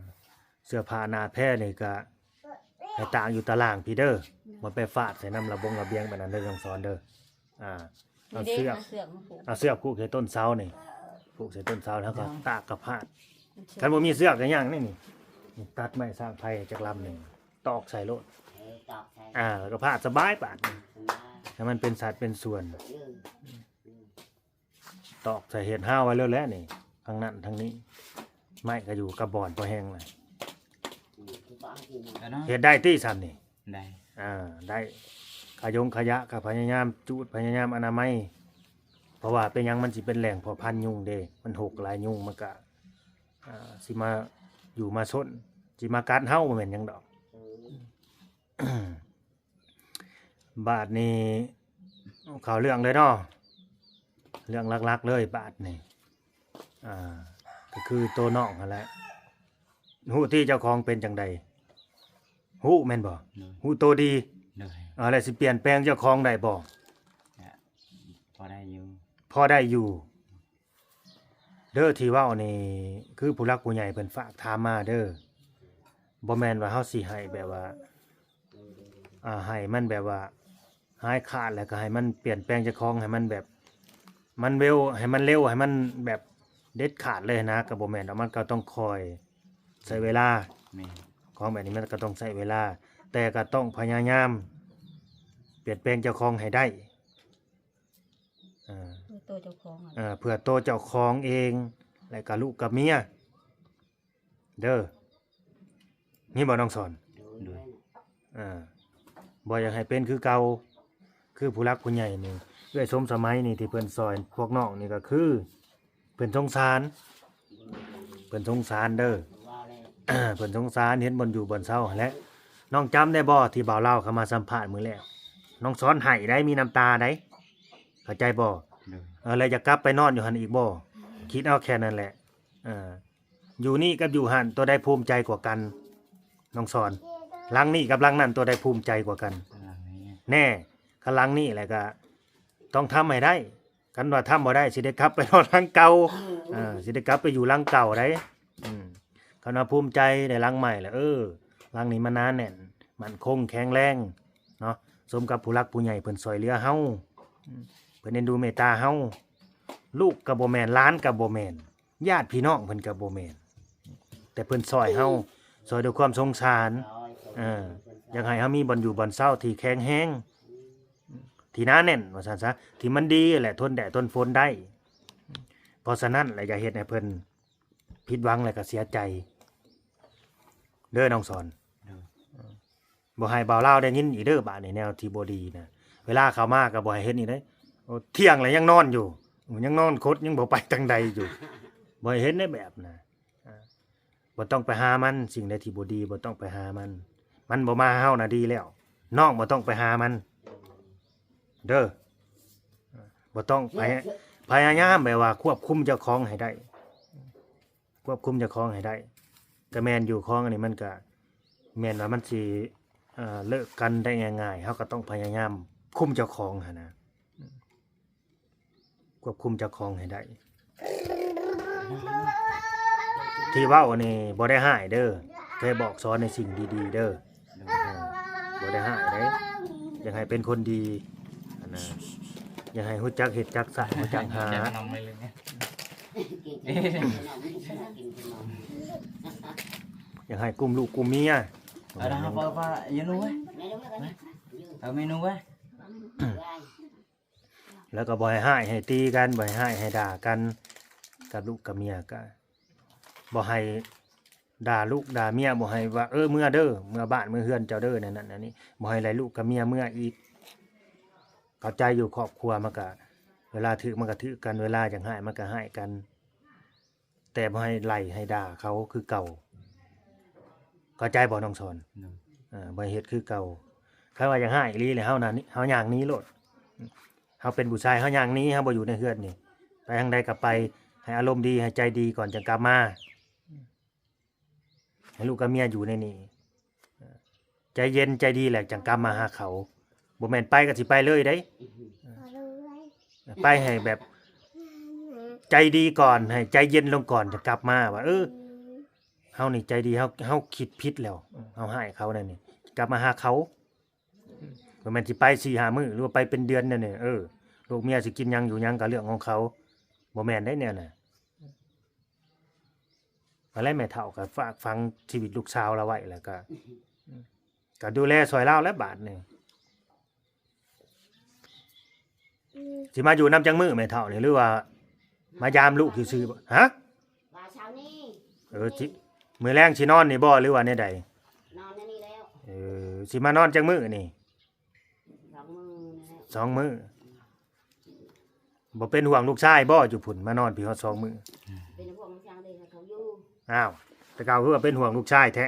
ເສື້ອຜ້າໜ້າແພນີ້ກະໃຫ້ຕາກຢູ່ຕາລ່າງພີ້ເດີ. ອືມ ບໍ່ໄປຟາດໃສ່ນຳລະບົງລະບຽງປານນັ້ນເດີ ນ້ອງສອນເດີ. ອ່າ ເອົາເຊືອກ ເອົາເຊືອກມາຜູກ ເອົາເຊືອກຜູກໃສ່ຕົ້ນເສົານີ້ ຜູກໃສ່ຕົ້ນເສົາ ແລ້ວກໍຕາກກະພາດ. ມັນເຊືອກ ຄັນບໍ່ມີເຊືອກກໍຫຍັງນີ້ ນີ້ ຕັດໄມ້ສ້າງໄຟຈັກລຳໜຶ່ງ ຕອກໃສ່ໂລດ. ເອີ ຕອກໃສ່ ອ່າ ແລ້ວກໍພາດສະບາຍບາດນີ້ ສະບາຍ ໃຫ້ມັນເປັນສັດເປັນສ່ວນ. ເອີ ອືມ ຕອກໃສ່ເຮັດຮາວໄວ້ໂລດແຫຼະນີ້ ທາງນັ້ນທາງນີ້ ໄມ້ກໍຢູ່ກັບບ່ອນພໍແຮງລະ. ອືມ ເຮັດໄດ້ຕິຊ່ຳນີ້? ໄດ້ ອ່າ ໄດ້. ຂະຍົງຂະຢະກໍພະຍາຍາມຈູດ ພະຍາຍາມອະນາໄມ ເພາະວ່າເປັນຫຍັງມັນຊິເປັນແຫຼ່ງເພາະພັນຍຸງເດ້ ມັນຮົກຫຼາຍ ຍຸງມັນກະ ອ່າ ຊິມາຢູ່ມາຊົນ ຊິມາກັດເຮົາ ບໍ່ແມ່ນຫຍັງດອກ. ບາດນີ້ເຂົ້າເລື່ອງເລີຍເນາະ ເລື່ອງຫຼັກໆເລີຍບາດນີ້ ອ່າ ກໍຄືໂຕນ້ອງຫັ້ນແຫຼະ. ຮູ້ຕິເຈົ້າຂອງເປັນຈັ່ງໃດ? ຮູ້ແມ່ນບໍ່? ໂດຍ ຮູ້ໂຕດີ. ໂດຍ ເອີ ແລ້ວຊິປ່ຽນແປງເຈົ້າຂອງໄດ້ບໍ່? ກໍພໍໄດ້ຢູ່ ພໍໄດ້ຢູ່. ເດີ ທີ່ເວົ້ານີ້ຄືຜູ້ຫຼັກຜູ້ໃຫຍ່ເພິ່ນຝາກຖາມມາເດີ ບໍ່ແມ່ນວ່າເຮົາຊິໃຫ້ແບບວ່າ ອ່າ ໃຫ້ມັນແບບວ່າຫາຍຂາດ ແລ້ວກໍໃຫ້ມັນປ່ຽນແປງເຈົ້າຂອງໃຫ້ມັນແບບ ມັນເວວ ໃຫ້ມັນເລັວ ໃຫ້ມັນແບບເດັດຂາດເລີຍນະ ກໍບໍ່ແມ່ນດອກ. ມັນກໍຕ້ອງຄ່ອຍໃຊ້ເວລາ. ແມ່ນ ຂອງແບບນີ້ມັນກໍຕ້ອງໃຊ້ເວລາ ແຕ່ກໍຕ້ອງພະຍາຍາມປ່ຽນແປງເຈົ້າຂອງໃຫ້ໄດ້. ເອີ ເພື່ອໂຕເຈົ້າຂອງ ເອີ ເພື່ອໂຕເຈົ້າຂອງເອງ ແລະກະລູກກັບເມຍເດີ ມີບໍ່ນ້ອງສອນ? ໂດຍ ເອີ ບໍ່ຢາກໃຫ້ເປັນຄືເກົ່າ ຄືຜູ້ຫຼັກຜູ້ໃຫຍ່ນີ້ ເອື້ອຍສົມສະໄໝນີ້ ທີ່ເພິ່ນຊ່ອຍພວກນ້ອງນີ້ ກໍຄືເພິ່ນສົງສານ ເພິ່ນສົງສານເດີ ເພິ່ນສົງສານ ເຫັນບ່ອນຢູ່ບ່ອນເຊົາຫັ້ນແຫຼະ. ນ້ອງຈຳໄດ້ບໍ່ ທີ່ບ່າວລາວເຂົ້າມາສຳພາດມື້ແລກ ນ້ອງສອນໄຫ້ໄດ໋ ມີນ້ຳຕາໄດ໋ ເຂົ້າໃຈບໍ່? ໂດຍ ເອີ ແລ້ວຢາກກັບໄປນອນຢູ່ຫັ້ນອີກບໍ່? ຄິດເອົາແຄ່ນັ້ນແຫຼະ. ເອີ ຢູ່ນີ້ກັບຢູ່ຫັ້ນ ຕົວໃດພູມໃຈກວ່າກັນ ນ້ອງສອນ? ຫຼັງນີ້ກັບຫຼັງນັ້ນ ຕົວໃດພູມໃຈກວ່າກັນ? ຫຼັງນີ້ ແນ່ ຄັນຫຼັງນີ້ແຫຼະ ກໍຕ້ອງທຳໃຫ້ໄດ້. ຄັນວ່າທຳບໍ່ໄດ້ ຊິໄດ້ກັບໄປນອນຫຼັງເກົ່າ ເອີ ຊິໄດ້ກັບໄປຢູ່ຫຼັງເກົ່າໄດ໋. ອືມ ຄັນວ່າພູມໃຈໄດ້ຫຼັງໃໝ່ລະ ເອີ ຫຼັງນີ້ມັນໜາແໜ້ນ ໝັ້ນຄົງ ແຂງແຮງເນາະ ສົມກັບຜູ້ຫຼັກຜູ້ໃຫຍ່ເພິ່ນຊ່ອຍເຫຼືອເຮົາ ເພິ່ນເອັນດູເມດຕາເຮົາ. ລູກກໍບໍ່ແມ່ນ ຫຼານກໍບໍ່ແມ່ນ ຍາດພີ່ນ້ອງເພິ່ນກໍບໍ່ແມ່ນ ແຕ່ເພິ່ນຊ່ອຍເຮົາ ຊ່ອຍດ້ວຍຄວາມສົງສານ ເອີ ຢາກໃຫ້ເຮົາມີບ່ອນຢູ່ບ່ອນເຊົາທີ່ແຂງແຮງ ທີ່ໜາແໜ້ນວ່າຊັ້ນຊະ ທີ່ມັນດີແຫຼະ ທົນແດດທົນຝົນໄດ້. ເພາະສະນັ້ນແຫຼະ ຢ່າເຮັດໃຫ້ເພິ່ນຜິດຫວັງ ແລະກໍເສຍໃຈເດີນ້ອງສອນ. ໂດຍ ບໍ່ໃຫ້ບ່າວລາວໄດ້ຍິນອີກເດີ ບາດນີ້ແນວທີ່ບໍ່ດີນະ ເວລາເຂົ້າມາກໍບໍ່ໃຫ້ເຫັນອີກເດ້. ໂອ້ ທ່ຽງແລ້ວຍັງນອນຢູ່ ຍັງນອນຄົດ ຍັງບໍ່ໄປທາງໃດຢູ່ ບໍ່ໃຫ້ເຫັນໃນແບບນະ. ອ່າ ບໍ່ຕ້ອງໄປຫາມັນ ສິ່ງໃດທີ່ບໍ່ດີບໍ່ຕ້ອງໄປຫາມັນ ມັນບໍ່ມາຫາເຮົານະດີແລ້ວ ນ້ອງບໍ່ຕ້ອງໄປຫາມັນເດີ. ບໍ່ຕ້ອງໄປ ພະຍາຍາມແບບວ່າຄວບຄຸມເຈົ້າຂອງໃຫ້ໄດ້ ຄວບຄຸມເຈົ້າຂອງໃຫ້ໄດ້. ກໍແມ່ນຢູ່ ຂອງອັນນີ້ມັນກໍແມ່ນວ່າມັນຊິ ເອີ ເລີກກັນໄດ້ງ່າຍໆ ເຮົາກໍຕ້ອງພະຍາຍາມຄຸມເຈົ້າຂອງຫັ້ນນະ ຄວບຄຸມເຈົ້າຂອງໃຫ້ໄດ້. ທີ່ເວົ້ານີ້ບໍ່ໄດ້ຮ້າຍເດີ ແຄ່ບອກສອນໃນສິ່ງດີໆເດີ ບໍ່ໄດ້ຮ້າຍເດ້. ຢາກໃຫ້ເປັນຄົນດີຫັ້ນນະ ຢາກໃຫ້ຮູ້ຈັກເຮັດຈັກສ້າງ ຮູ້ຈັກຫາ ຢາກໃຫ້ກຸ້ມລູກກຸ້ມເມຍ. ເອົານະ ເອົາ ເອົາ ເອົາ ເມນູໄວ້ ເອົາເມນູໄວ້. ແລ້ວກໍບໍ່ໃຫ້ຮ້າຍໃຫ້ຕີກັນ ບໍ່ໃຫ້ຮ້າຍໃຫ້ດ່າກັນ ກັບລູກກັບເມຍ ກໍບໍ່ໃຫ້ດ່າລູກດ່າເມຍ ບໍ່ໃຫ້ວ່າ ເອີ ເມືອເດີ ເມືອບ້ານເມືອເຮືອນເຈົ້າເດີ ແນວນັ້ນແນວນີ້ ບໍ່ໃຫ້ໄລ່ລູກກັບເມຍເມືອອີກ. ເຂົ້າໃຈຢູ່ ຄອບຄົວມັນກໍ ເວລາຖືກມັນກໍຖືກກັນ ເວລາຢາກຮ້າຍມັນກໍຮ້າຍກັນ ແຕ່ບໍ່ໃຫ້ໄລ່ໃຫ້ດ່າເຂົາຄືເກົ່າ ເຂົ້າໃຈບໍ່ນ້ອງສອນ? ໂດຍ ເອີ ບໍ່ໃຫ້ເຮັດຄືເກົ່າ. ຄັນວ່າຢາກຮ້າຍອີ່ຫຼີແລ້ວ ເຮົານະ ເຮົາຍ່າງໜີໂລດ. ເຮົາເປັນຜູ້ຊາຍ ເຮົາຍ່າງໜີ ເຮົາບໍ່ຢູ່ໃນເຮືອນນີ້ ໄປທາງໃດກໍໄປ. ໃຫ້ອາລົມດີ ໃຫ້ໃຈດີກ່ອນຈັ່ງກັບມາ ໃຫ້ລູກກັບເມຍຢູ່ໃນນີ້ ໃຈເຢັນໃຈດີແລ້ວຈັ່ງກັບມາຫາເຂົາ. ບໍ່ແມ່ນໄປກໍຊິໄປເລີຍເດ້ ໄປໃຫ້ແບບໃຈດີກ່ອນ ໃຫ້ໃຈເຢັນລົງກ່ອນ ຈະກັບມາວ່າ ເອີ ເຮົານີ້ໃຈດີ ເຮົາ ເຮົາຄິດຜິດແລ້ວ ເຮົາຮ້າຍເຂົານັ້ນນີ້ ກັບມາຫາເຂົາ. ບໍ່ແມ່ນຊິໄປສີ່ຫ້າມື້ ຫຼືວ່າໄປເປັນເດືອນແນວນີ້ ເອີ ລູກເມຍຊິກິນຫຍັງຢູ່ຫຍັງກໍເລື່ອງຂອງເຂົາ ບໍ່ແມ່ນໄດ໋ແນວນັ້ນ. ອັນແລະແມ່ເຖົ້າກໍຝາກຝັງຊີວິດລູກສາວລາວໄວ້ ແລ້ວກໍ ກໍດູແລຊ່ອຍລາວແຫຼະບາດນີ້. ຊິມາຢູ່ນຳຈັກມື້ແມ່ເຖົ້ານີ້ ຫຼືວ່າມາຢາມລູກຊື່ໆ? ຮະ? ວ່າເຊົ້ານີ້ ເອີ ຊິ ມື້ແລງຊິນອນນີ້ບໍ່ ຫຼືວ່າແນວໃດ? ນອນໃນນີ້ແລ້ວ. ເອີ ຊິມານອນຈັກມື້ນີ້? ສອງມື້ນີ້ແຫຼະ ສອງມື້. ບໍ່ເປັນຫ່ວງລູກຊາຍບໍ່ ຢູ່ພຸ້ນມານອນພີ້ຮອດສອງມື້? ເປັນຫ່ວງລູກຊາຍເດ້ ເຂົາຢູ່. ອ້າວ ແຕ່ເກົ່າຄືວ່າເປັນຫ່ວງລູກຊາຍແທ້.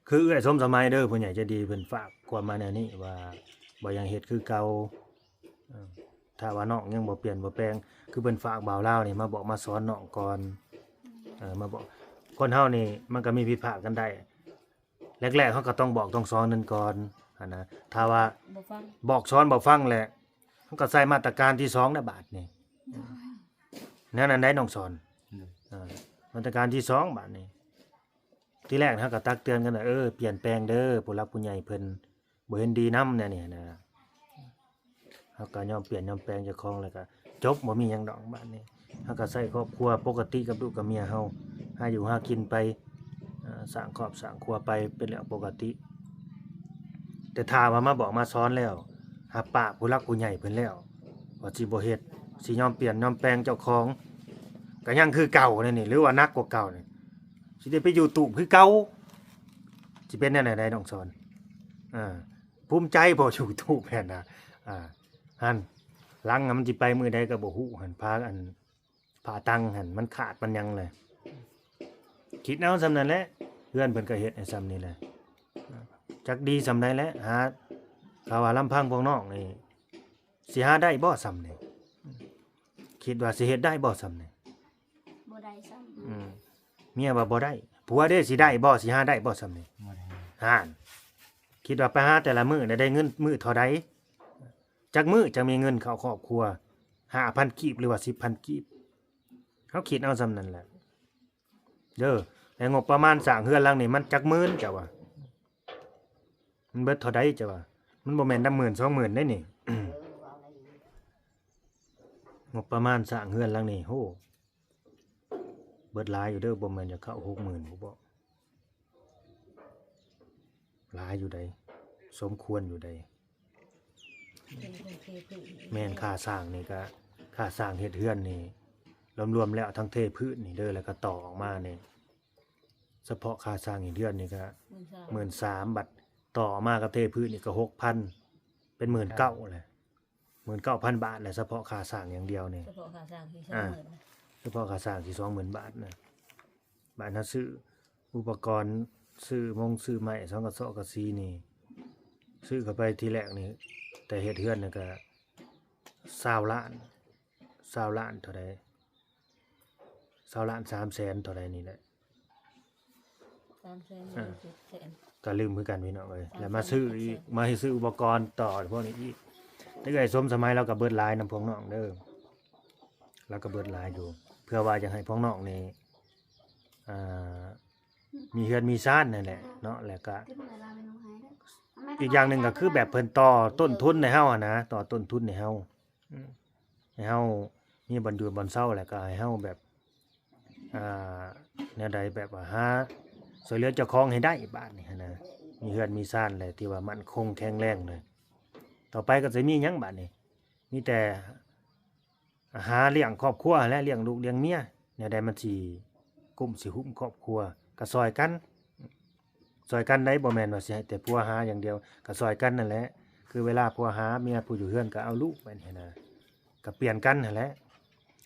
ຄືເອື້ອຍສົມສະໄໝເດີ ຜູ້ໃຫຍ່ໃຈດີເພິ່ນຝາກຄວາມມາແນວນີ້ວ່າ ບໍ່ຢາກເຮັດຄືເກົ່າ. ເອີ ຖ້າວ່ານ້ອງຍັງບໍ່ປ່ຽນບໍ່ແປງ ຄືເພິ່ນຝາກບ່າວລາວນີ້ມາບອກມາສອນນ້ອງກ່ອນ. ເອີ ມາບອກ ຄົນເຮົານີ້ມັນກໍມີຜິດພາດກັນໄດ້ ແລກໆເຮົາກໍຕ້ອງບອກຕ້ອງສອນກັນກ່ອນຫັ້ນນະ. ຖ້າວ່າບໍ່ຟັງ ບອກສອນບໍ່ຟັງແຫຼະ ເຮົາກໍໃສ່ມາດຕະການທີສອງນະບາດນີ້. ແນວນັ້ນໄດ໋ນ້ອງສອນ. ໂດຍ ເອີ ມາດຕະການທີສອງບາດນີ້ ທີແລກເຮົາກໍຕັກເຕືອນກັນວ່າ ເອີ ປ່ຽນແປງເດີ ຜູ້ຫຼັກຜູ້ໃຫຍ່ເພິ່ນບໍ່ເຫັນດີນຳແນວນີ້ນະ. ເຮົາກໍຍອມປ່ຽນຍອມແປງເຈົ້າຂອງ ແລ້ວກໍຈົບ ບໍ່ມີຫຍັງດອກ. ບາດນີ້ເຮົາກໍໃຊ້ຄອບຄົວປົກກະຕິກັບລູກກັບເມຍເຮົາ ຫາຢູ່ຫາກິນໄປ ເອີ ສ້າງຄອບສ້າງຄົວໄປ ເປັນເລື່ອງປົກກະຕິ. ແຕ່ຖ້າວ່າມາບອກມາສອນແລ້ວ ຮັບປາກຜູ້ຫຼັກຜູ້ໃຫຍ່ເພິ່ນແລ້ວ ວ່າຊິບໍ່ເຮັດ ຊິຍອມປ່ຽນຍອມແປງເຈົ້າຂອງ ກໍຍັງຄືເກົ່າແນວນີ້ ຫຼືວ່າໜັກກວ່າເກົ່ານີ້ ຊິໄດ້ໄປຢູ່ຕູບຄືເກົ່າ. ຊິເປັນແນວໃດໄດ໋ນ້ອງສອນ? ອ່າ ພູມໃຈບໍ່ຢູ່ຕູບຫັ້ນນະ. ອ່າ ຫັ້ນ ຫຼັງມັນຊິໄປມື້ໃດກໍບໍ່ຮູ້ຫັ້ນ ພາອັນ ຜ້າຕັ່ງຫັ້ນມັນຂາດມັນຫຍັງແຫຼະ. ຄິດເອົາສ່ຳນັ້ນແຫຼະ ເຮືອນເພິ່ນກໍເຮັດໃຫ້ສ່ຳນີ້ແຫຼະ ຈັກດີສ່ຳໃດແຫຼະ. ຫາ ຖ້າວ່າລຳພັງພວກນ້ອງນີ້ ຊິຫາໄດ້ບໍ່ສ່ຳນີ້? ຄິດວ່າຊິເຮັດໄດ້ບໍ່ສ່ຳນີ້? ບໍ່ໄດ້ສ່ຳ. ອືມ ເມຍວ່າບໍ່ໄດ້ ຜົວເດ້ ຊິໄດ້ບໍ່? ຊິຫາໄດ້ບໍ່ສ່ຳນີ້? ບໍ່ໄດ້. ຫັ້ນ ຄິດວ່າໄປຫາແຕ່ລະມື້ນະ ໄດ້ເງິນມື້ເທົ່າໃດ? ຈັກມື້ຈັ່ງມີເງິນເຂົ້າຄອບຄົວ? ຫ້າພັນກີບ ຫຼືວ່າສິບພັນກີບ? ເຮົາຄິດເອົາສ່ຳນັ້ນແຫຼະເດີ. ແລະງົບປະມານສ້າງເຮືອນຫຼັງນີ້ມັນຈັກໝື່ນເຈົ້າວ່າ? ມັນເບິດເທົ່າໃດເຈົ້າວ່າ? ມັນບໍ່ແມ່ນນຳໝື່ນສອງໝື່ນເດ້ນີ້. ງົບປະມານສ້າງເຮືອນຫຼັງນີ້ ໂຫ ເບິດຫຼາຍຢູ່ເດີ ບໍ່ແມ່ນຈະເຂົ້າຫົກໝື່ນພຸ້ນບໍ? ຫຼາຍຢູ່ໃດ໋ ສົມຄວນຢູ່ໃດ໋. ແມ່ນ ຄ່າສ້າງນີ້ກະ ຄ່າສ້າງເຮັດເຮືອນນີ້ ລວມໆແລ້ວທັງເທພື້ນນີ້ເດີ ແລ້ວກະຕໍ່ອອກມານີ້ ສະເພາະຄ່າສ້າງເຮັດເຮືອນນີ້ກະ ໝື່ນສາມ ໝື່ນສາມ ບັດຕໍ່ອອກມາກັບເທພື້ນນີ້ກະຫົກພັນ ເປັນໝື່ນເກົ້າແຫຼະ ໝື່ນເກົ້າພັນບາດແຫຼະ ສະເພາະຄ່າສ້າງຢ່າງດຽວນີ້ ສະເພາະຄ່າສ້າງທີ່ສອງໝື່ນ ອ່າ ສະເພາະຄ່າສ້າງທີ່ສອງໝື່ນບາດນະ. ບາດເຮົາຊື້ອຸປະກອນ ຊື້ມົງຊື້ໄມ້ ສອງກະສອບກະສີນີ້ ຊື້ເຂົ້າໄປທີແລກນີ້ ແຕ່ເຮັດເຮືອນນີ້ກະຊາວລ້ານ ຊາວລ້ານເທົ່າໃດ ຊາວລ້ານສາມແສນເທົ່າໃດນີ້ແຫຼະ ສາມແສນ ອ່າ ເຈັດແສນ ກະລືມຄືກັນພີ່ນ້ອງເອີຍ ສາມແສນ ແລ້ວມາຊື້ອີກ ເຈັດແສນ ມາໃຫ້ຊື້ອຸປະກອນຕໍ່ພວກນີ້ອີກ. ແຕ່ເອື້ອຍສົມສະໄໝລາວກະເບິດຫຼາຍນຳພວກນ້ອງເດີ ລາວກະເບິດຫຼາຍຢູ່ ເພື່ອວ່າຢາກໃຫ້ພວກນ້ອງນີ້ ອ່າ ມີເຮືອນມີຊານນັ້ນແຫຼະເນາະ ແລ້ວກະອີກຢ່າງໜຶ່ງກະຄືແບບເພິ່ນຕໍ່ຕົ້ນທຶນໃຫ້ເຮົາຫັ້ນນະ ຕໍ່ຕົ້ນທຶນໃຫ້ເຮົາ ອືມ ໃຫ້ເຮົາມີບ່ອນຢູ່ບ່ອນເຊົາ ແລ້ວກະໃຫ້ເຮົາແບບ ອ່າ ແນວໃດແບບວ່າຫາຊ່ວຍເຫຼືອເຈົ້າຂອງໃຫ້ໄດ້ບາດນີ້ຫັ້ນນະ ມີເຮືອນມີຊານແລ້ວທີ່ວ່າໝັ້ນຄົງແຂງແຮງເລີຍ ຕໍ່ໄປກະຊິມີຫຍັງບາດນີ້ ມີແຕ່ຫາລ້ຽງຄອບຄົວຫັ້ນແຫຼະ ລ້ຽງລູກລ້ຽງເມຍ ແນວໃດມັນຊິກຸ້ມຊິຫຸ້ມຄອບຄົວ ກະຊ່ອຍກັນ ຊ່ອຍກັນໄດ໋ ບໍ່ແມ່ນວ່າຊິໃຫ້ແຕ່ຜົວຫາຢ່າງດຽວ ກະຊ່ອຍກັນນັ້ນແຫຼະ ຄືເວລາຜົວຫາເມຍຜູ້ຢູ່ເຮືອນກະເອົາລູກໄປຫັ້ນນະ ກະປ່ຽນກັນຫັ້ນແຫຼະ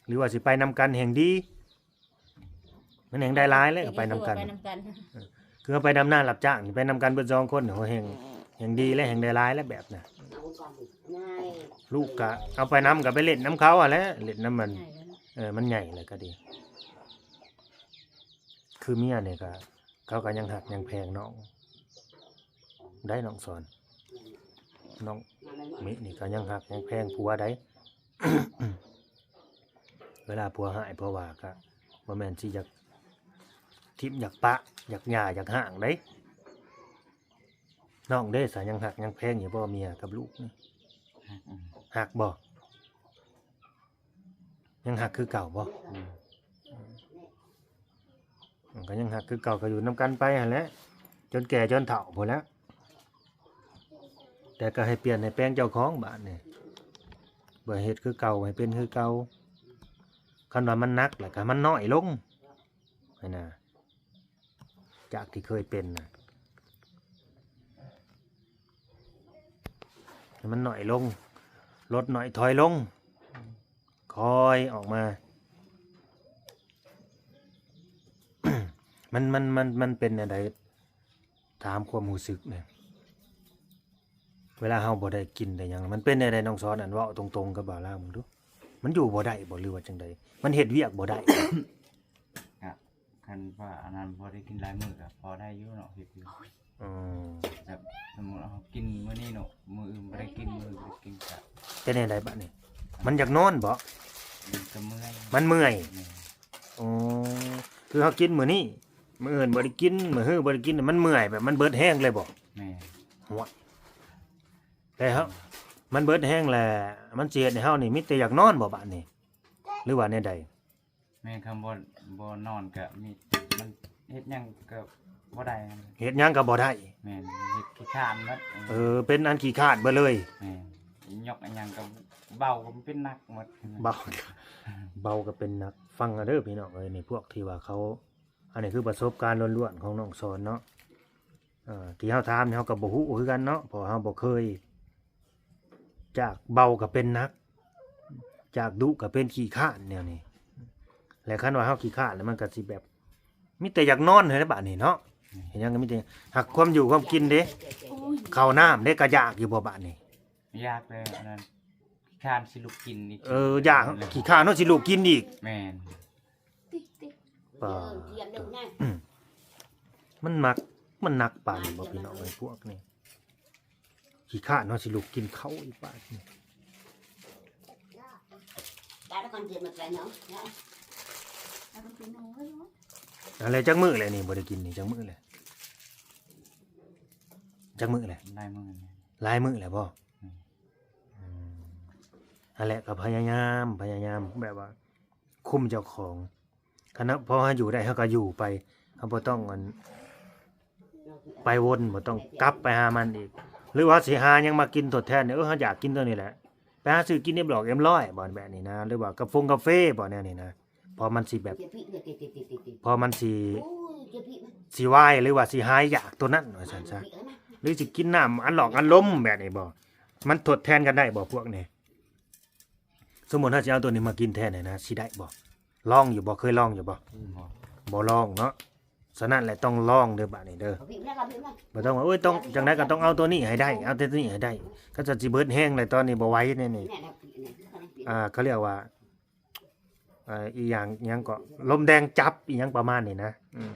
ຫຼືວ່າຊິໄປນຳກັນແຮ່ງດີ ມັນແຮ່ງໄດ້ຫຼາຍແຫຼະ ໄປນຳກັນ ໄປນຳກັນ ຄືເຮົາໄປດຳນາຮັບຈ້າງນີ້ ໄປນຳກັນເບິດສອງຄົນ ໂຫ ແຮ່ງ ແຮ່ງດີແລະ ແຮ່ງໄດ້ຫຼາຍແລະແບບນະ ລູກກະເອົາໄປນຳ ກະໄປຫຼິ້ນນຳເຂົາຫັ້ນແຫຼະ ຫຼິ້ນນຳມັນ ເອີ ມັນໃຫຍ່ແລ້ວກະດີ ຄືເມຍນີ້ກະ ເຂົາກະຍັງຮັກຍັງແພງນ້ອງໄດ໋ ນ້ອງສອນ ນ້ອງມິນີ້ກະຍັງຮັກຍັງແພງຜົວໄດ໋ ເວລາຜົວຮ້າຍຜົວວ່າກະບໍ່ແມ່ນຊິຢາກຖິ້ມຢາກປະ ຢາກຫຍ້າຢາກຮ້າງໄດ໋. ນ້ອງເດ້ສະ ຍັງຮັກຍັງແພງຢູ່ບໍ່ເມຍກັບລູກນີ້? ຮັກ ອືມ ຮັກບໍ່? ຍັງຮັກຄືເກົ່າບໍ່? ອືມ ມັນກໍຍັງຮັກຄືເກົ່າ ກໍຢູ່ນຳກັນໄປຫັ້ນແຫຼະ ຈົນແກ່ຈົນເຖົ້າພຸ້ນແຫຼະ ແຕ່ກໍໃຫ້ປ່ຽນໃຫ້ແປງເຈົ້າຂອງບາດນີ້ ບໍ່ເຮັດຄືເກົ່າ ໃຫ້ເປັນຄືເກົ່າ ຄັນວ່າມັນໜັກແລ້ວກໍໃຫ້ມັນນ້ອຍລົງຫັ້ນນະ ຈາກທີ່ເຄີຍເປັນນະ ໃຫ້ມັນໜ້ອຍລົງ ລົດໜ້ອຍຖອຍລົງ ຄ່ອຍອອກມາ ມັນ ມັນ ມັນ ມັນເປັນແນວໃດ? ຖາມຄວາມຮູ້ສຶກແດ່ ເວລາເຮົາບໍ່ໄດ້ກິນໄດ້ຫຍັງ ມັນເປັນແນວໃດ? ນ້ອງສອນ ອັນເວົ້າຕົງໆກັບບ່າວລາວເບິ່ງດູ ມັນຢູ່ບໍ່ໄດ້ບໍ່ ຫຼືວ່າຈັ່ງໃດ? ມັນເຮັດວຽກບໍ່ໄດ້ ກະ ຄັນວ່າອັນນັ້ນບໍ່ໄດ້ກິນຫຼາຍມື້ກະພໍໄດ້ຢູ່ເນາະ ເຮັດຢູ່ ອືມ ແບບສົມມຸດເຮົາກິນມື້ນີ້ເນາະ ມື້ອື່ນບໍ່ໄດ້ກິນ ມື້ອື່ນບໍ່ໄດ້ກິນກະ ເປັນແນວໃດບາດນີ້? ມັນຢາກນອນບໍ່? ມັນກະເມື່ອຍ ມັນເມື່ອຍ ແມ່ນ ອໍ ຄືເຮົາກິນມື້ນີ້ ມື້ອື່ນບໍ່ໄດ້ກິນ ມື້ຮືບໍ່ໄດ້ກິນ ມັນເມື່ອຍ ແບບມັນເບິດແຮງເລີຍບໍ່? ແມ່ນ ໂຫຍ ແລ້ວມັນເບິດແຮງແລ້ວ ມັນຊິເຮັດໃຫ້ເຮົານີ້ມີແຕ່ຢາກນອນບໍ່ບາດນີ້ ຫຼືວ່າແນວໃດ? ແມ່ນ ຄັນບໍ່ ບໍ່ນອນກະມີ ມັນເຮັດຫຍັງກະບໍ່ໄດ້ ເຮັດຫຍັງກະບໍ່ໄດ້ ແມ່ນ ເຮັດຂີ້ຄ້ານເບິດ ເອີ ເປັນອັນຂີ້ຄ້ານເບິດເລີຍ ແມ່ນ ຍົກອັນຫຍັງກະເບົາກະເປັນໜັກໝົດ ເບົາ ເບົາກະເປັນໜັກ ຟັງເອົາເດີພີ່ນ້ອງເອີຍ ນີ້ພວກທີ່ວ່າເຂົາ ອັນນີ້ຄືປະສົບການລ້ວນໆຂອງນ້ອງສອນເນາະ ເອີ ທີ່ເຮົາຖາມນີ້ເຮົາກໍບໍ່ຮູ້ຄືກັນເນາະ ເພາະເຮົາບໍ່ເຄີຍ ຈາກເບົາກໍເປັນໜັກ ຈາກດຸກໍເປັນຂີ້ຄ້ານແນວນີ້ ແລະ ຄັນວ່າເຮົາຂີ້ຄ້ານແລ້ວມັນກໍຊິແບບ ມີແຕ່ຢາກນອນຫັ້ນແຫຼະບາດນີ້ເນາະ ເຮັດຫຍັງກໍມີແຕ່ ຫາກຄວາມຢູ່ຄວາມກິນເດ້ ເຂົ້ານ້ຳເດ້ ກະຢາກຢູ່ບໍ່ບາດນີ້? ຢາກແລ້ວ ອັນນັ້ນ ຂີ້ຄ້ານຊິລຸກກິນອີກ ເອີ ຢາກ ແມ່ນ ຂີ້ຄ້ານເນາະ ຊິລຸກກິນອີກ ແມ່ນ ປາ ມັນໜັກ ມັນໜັກປານນີ້ບໍ່ພີ່ນ້ອງເອີຍ ພວກນີ້ ຂີ້ຄ້ານເນາະ ຊິລຸກກິນເຂົ້າອີກບາດນີ້ ໄດ້ແລ້ວກ່ອນ ເກັບມາໃສ່ເນາະ ເນາະ ອັນແລ້ວຈັກມື້ແລ້ວນີ້ບໍ່ໄດ້ກິນນີ້ ຈັກມື້ແລ້ວ ຈັກມື້ແລ້ວ? ຫຼາຍມື້ແລ້ວ ຫຼາຍມື້ແລ້ວບໍ່? ອືມ ອືມ ຫັ້ນແຫຼະ ກໍພະຍາຍາມ ພະຍາຍາມແບບວ່າຄຸມເຈົ້າຂອງ ຄັນເຮົາ ພໍເຮົາຢູ່ໄດ້ເຮົາກໍຢູ່ໄປ ເຮົາບໍ່ຕ້ອງອັນ ໄປວົນ ບໍ່ຕ້ອງກັບໄປຫາມັນອີກ ຫຼືວ່າຊິຫາຫຍັງມາກິນທົດແທນ ເອີ ເຮົາຢາກກິນຕົວນີ້ແຫຼະ ໄປຫາຊື້ກິນເອັມຮ້ອຍ ເອັມຮ້ອຍບໍ່ ແບບນີ້ນະ ຫຼືວ່າກາຟົງກາເຟບໍ່ ແນວນີ້ນະ ເພາະມັນຊິແບບ ເພາະມັນຊິ ຊິວາຍ ຫຼືວ່າຊິຫາຍຢາກຕົວນັ້ນວ່າຊັ້ນຊະ ຫຼືຊິກິນນ້ຳອັດຫຼອກອັດລົມແບບນີ້ບໍ່ ມັນທົດແທນກັນໄດ້ບໍ່ພວກນີ້? ສົມມຸດເຮົາຊິເອົາຕົວນີ້ມາກິນແທນນີ້ນະ ຊິໄດ້ບໍ່? ລອງຢູ່ບໍ່? ເຄີຍລອງຢູ່ບໍ່? ອືມ ບໍ່ ບໍ່ລອງເນາະ ສະນັ້ນແຫຼະຕ້ອງລອງເດີບາດນີ້ເດີ ບໍ່ຕ້ອງວ່າ ໂອ້ຍ ຕ້ອງຈັ່ງໃດກໍຕ້ອງເອົາຕົວນີ້ໃຫ້ໄດ້ ເອົາແຕ່ຕົວນີ້ໃຫ້ໄດ້ ຄັນຊັ້ນຊິເບິດແຮງແລ້ວ ຕອນນີ້ບໍ່ໄຫວແນວນີ້ ອ່າ ເຂົາຮຽກວ່າ ອ່າ ອີຫຍັງ ຫຍັງເກາະ ລົມແດງຈັບ ອີຫຍັງປະມານນີ້ນະ ອືມ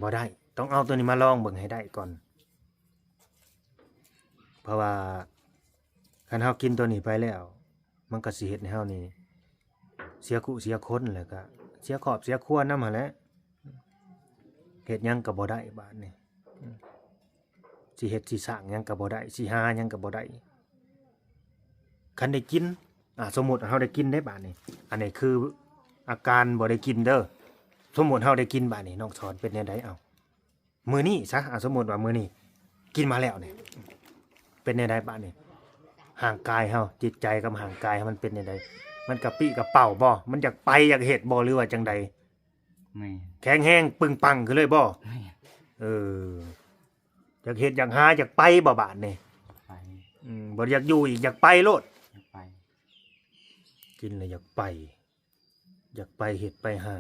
ບໍ່ໄດ້ ຕ້ອງເອົາຕົວນີ້ມາລອງເບິ່ງໃຫ້ໄດ້ກ່ອນ ເພາະວ່າຄັນເຮົາກິນຕົວນີ້ໄປແລ້ວ ມັນກໍຊິເຮັດໃຫ້ເຮົານີ້ເສຍຄູ່ເສຍຄົນ ແລ້ວກໍເສຍຄອບເສຍຄົວນຳຫັ້ນແຫຼະ ເຮັດຫຍັງກໍບໍ່ໄດ້ບາດນີ້ ຊິເຮັດຊິສ້າງຫຍັງກໍບໍ່ໄດ້ ຊິຫາຫຍັງກໍບໍ່ໄດ້ ຄັນໄດ້ກິນ ອ່າ ສົມມຸດເຮົາໄດ້ກິນເດ້ບາດນີ້ ອັນນີ້ຄືອາການບໍ່ໄດ້ກິນເດີ ສົມມຸດເຮົາໄດ້ກິນບາດນີ້ ນ້ອງສອນເປັນແນວໃດ? ເອົ້າ ມື້ນີ້ຊະ ອ່າ ສົມມຸດວ່າມື້ນີ້ກິນມາແລ້ວນີ້ ເປັນແນວໃດບາດນີ້? ຮ່າງກາຍເຮົາ ຈິດໃຈກັບຮ່າງກາຍເຮົາມັນເປັນແນວໃດ? ມັນກະປີ້ກະເປົາບໍ່? ມັນຢາກໄປຢາກເຮັດບໍ່ ຫຼືວ່າຈັ່ງໃດ? ແມ່ນ ແຂງແຮງປຶງປັງຂຶ້ນເລີຍບໍ່? ແມ່ນ ເອີ ຢາກເຮັດຢາກຫາຢາກໄປບໍ່ບາດນີ້? ໄປ ອືມ ບໍ່ຢາກຢູ່ອີກ ຢາກໄປໂລດ ຢາກໄປ ກິນແລ້ວຢາກໄປ ຢາກໄປເຮັດໄປຫາ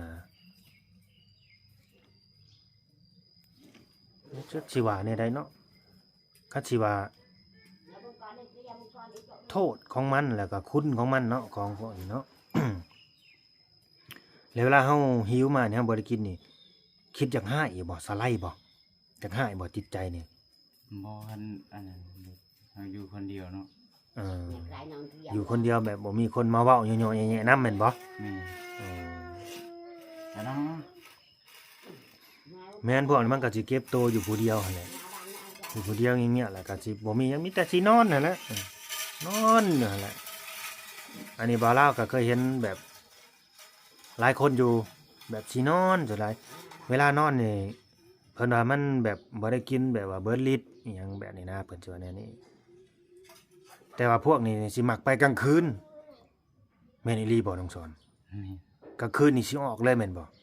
ຈັກຊິວ່າແນວໃດເນາະ ຄັນຊິວ່າໂທດຂອງມັນ ແລ້ວກໍຄຸນຂອງມັນເນາະ ຂອງພວກນີ້ເນາະ ແລ້ວເວລາເຮົາຫິວມານີ້ ເຮົາບໍ່ໄດ້ກິນນີ້ ຄິດຢາກຮ້າຍຢູ່ບໍ່? ສະໄລບໍ່? ຢາກຮ້າຍບໍ່ ຈິດໃຈນີ້? ບໍ່ທັນອັນນັ້ນ ເຮົາຢູ່ຄົນດຽວເນາະ ເອີ ຢູ່ຄົນດຽວແບບບໍ່ມີຄົນມາເວົ້າເຍາະໆແຍະໆນຳແມ່ນບໍ່? ແມ່ນ ເອີ ແມ່ນ ພວກນີ້ມັນກໍຊິເກັບໂຕຢູ່ຜູ້ດຽວຫັ້ນແຫຼະ ຢູ່ຜູ້ດຽວງຽບໆ ແລ້ວກໍຊິບໍ່ມີຫຍັງ ມີແຕ່ຊິນອນຫັ້ນແຫຼະ ເອີ ນອນຢູ່ຫັ້ນແຫຼະ ອັນນີ້ບ່າວລາວກໍເຄີຍເຫັນແບບ ຫຼາຍຄົນຢູ່ແບບຊິນອນສ່ວນຫຼາຍ ເວລານອນນີ້ ເພິ່ນວ່າມັນແບບບໍ່ໄດ້ກິນ ແບບວ່າເບິດລິດອີ່ຫຍັງແບບນີ້ນະ ເພິ່ນຊິວ່າແນວນີ້ ແຕ່ວ່າພວກນີ້ຊິມັກໄປກາງຄືນ ແມ່ນອີ່ຫຼີບໍ່ ນ້ອງສອນ? ແມ່ນ ກາງຄືນນີ້ຊິອອກເລີຍແມ່ນບໍ່? ແ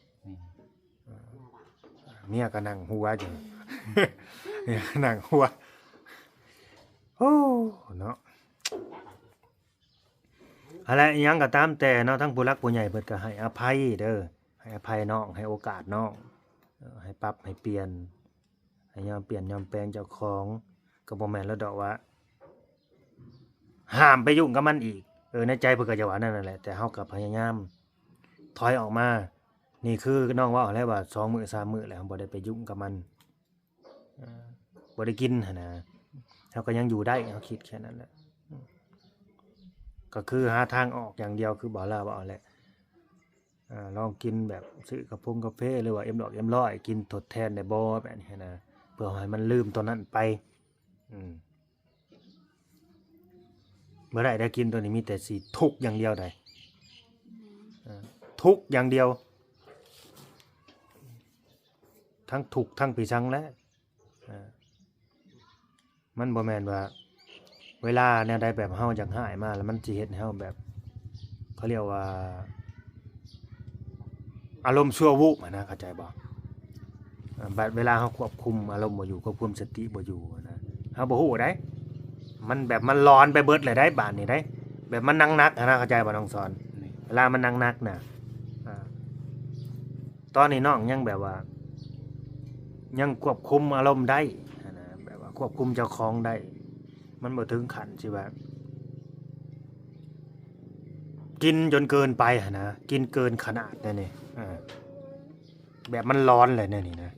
ມ່ນ ເມຍກໍນັ່ງຫົວຢູ່ ເມຍກໍນັ່ງຫົວ ໂອ້ ເນາະ. ຫັ້ນແຫຼະ ອີ່ຫຍັງກໍຕາມແຕ່ເນາະ ທັງຜູ້ຫຼັກຜູ້ໃຫຍ່ເພິ່ນກໍໃຫ້ອະໄພເດີ ໃຫ້ອະໄພນ້ອງ ໃຫ້ໂອກາດນ້ອງ ເອີ ໃຫ້ປັບໃຫ້ປ່ຽນ ໃຫ້ຍອມປ່ຽນຍອມແປງເຈົ້າຂອງ ກໍບໍ່ແມ່ນແລ້ວດອກວ່າຫ້າມໄປຫຍຸ້ງກັບມັນອີກ ເອີ ໃນໃຈເພິ່ນກໍຈະວ່ານັ້ນແຫຼະ ແຕ່ເຮົາກໍພະຍາຍາມຖອຍອອກມາ ນີ້ຄືນ້ອງເວົ້າແຫຼະວ່າ ສອງມື້ສາມມື້ແລ້ວ ເຮົາບໍ່ໄດ້ໄປຫຍຸ້ງກັບມັນ. ເອີ ບໍ່ໄດ້ກິນຫັ້ນນະ ເຮົາກໍຍັງຢູ່ໄດ້ ເຮົາຄິດແຄ່ນັ້ນແຫຼະ ກໍຄືຫາທາງອອກຢ່າງດຽວ ຄືບ່າວລາວເວົ້າແຫຼະ ເອີ ລອງກິນແບບຊື້ກາຟົງກາເຟ ຫຼືວ່າເອັມຮ້ອຍ ເອັມຮ້ອຍ ກິນທົດແທນໄດ້ບໍ່ ແບບນີ້ນະ ເພື່ອໃຫ້ມັນລືມຕົວນັ້ນໄປ ອືມ. ບໍ່ໄດ້ໄດ໋ ກິນຕົວນີ້ມີແຕ່ຊິທຸກຢ່າງດຽວໄດ໋ ແມ່ນ ເອີ ທຸກຢ່າງດຽວ ທັງທຸກທັງປີຊັງແຫຼະ ເອີ ມັນບໍ່ແມ່ນວ່າເວລາແນວໃດແບບເຮົາຢາກຮ້າຍມາ ແລ້ວມັນຊິເຮັດໃຫ້ເຮົາແບບ ເຂົາຮຽກວ່າ ອາລົມຊົ່ວວູບຫັ້ນນະ ເຂົ້າໃຈບໍ່? ເອີ ບາດເວລາເຮົາຄວບຄຸມອາລົມບໍ່ຢູ່ ຄວບຄຸມສະຕິບໍ່ຢູ່ຫັ້ນນະ ເຮົາບໍ່ຮູ້ໃດ໋ ມັນແບບມັນຫຼອນໄປເບິດເລີຍໃດ໋ ບາດນີ້ໃດ໋ ແບບມັນໜັກໆຫັ້ນນະ ເຂົ້າໃຈບໍ່ ນ້ອງສອນ? ແມ່ນ ເວລາມັນໜັກໆນະ ອາ ຕອນນີ້ນ້ອງຍັງແບບວ່າ ຍັງຄວບຄຸມອາລົມໄດ້ຫັ້ນນະ ແບບວ່າຄວບຄຸມເຈົ້າຂອງໄດ້ ມັນບໍ່ເຖິງຂັ້ນທີ່ວ່າ ກິນຈົນເກີນໄປຫັ້ນນະ ກິນເກີນຂະໜາດແນວນີ້ ເອີ ແບບມັນຫຼອນແຫຼະແນວນີ້ນະ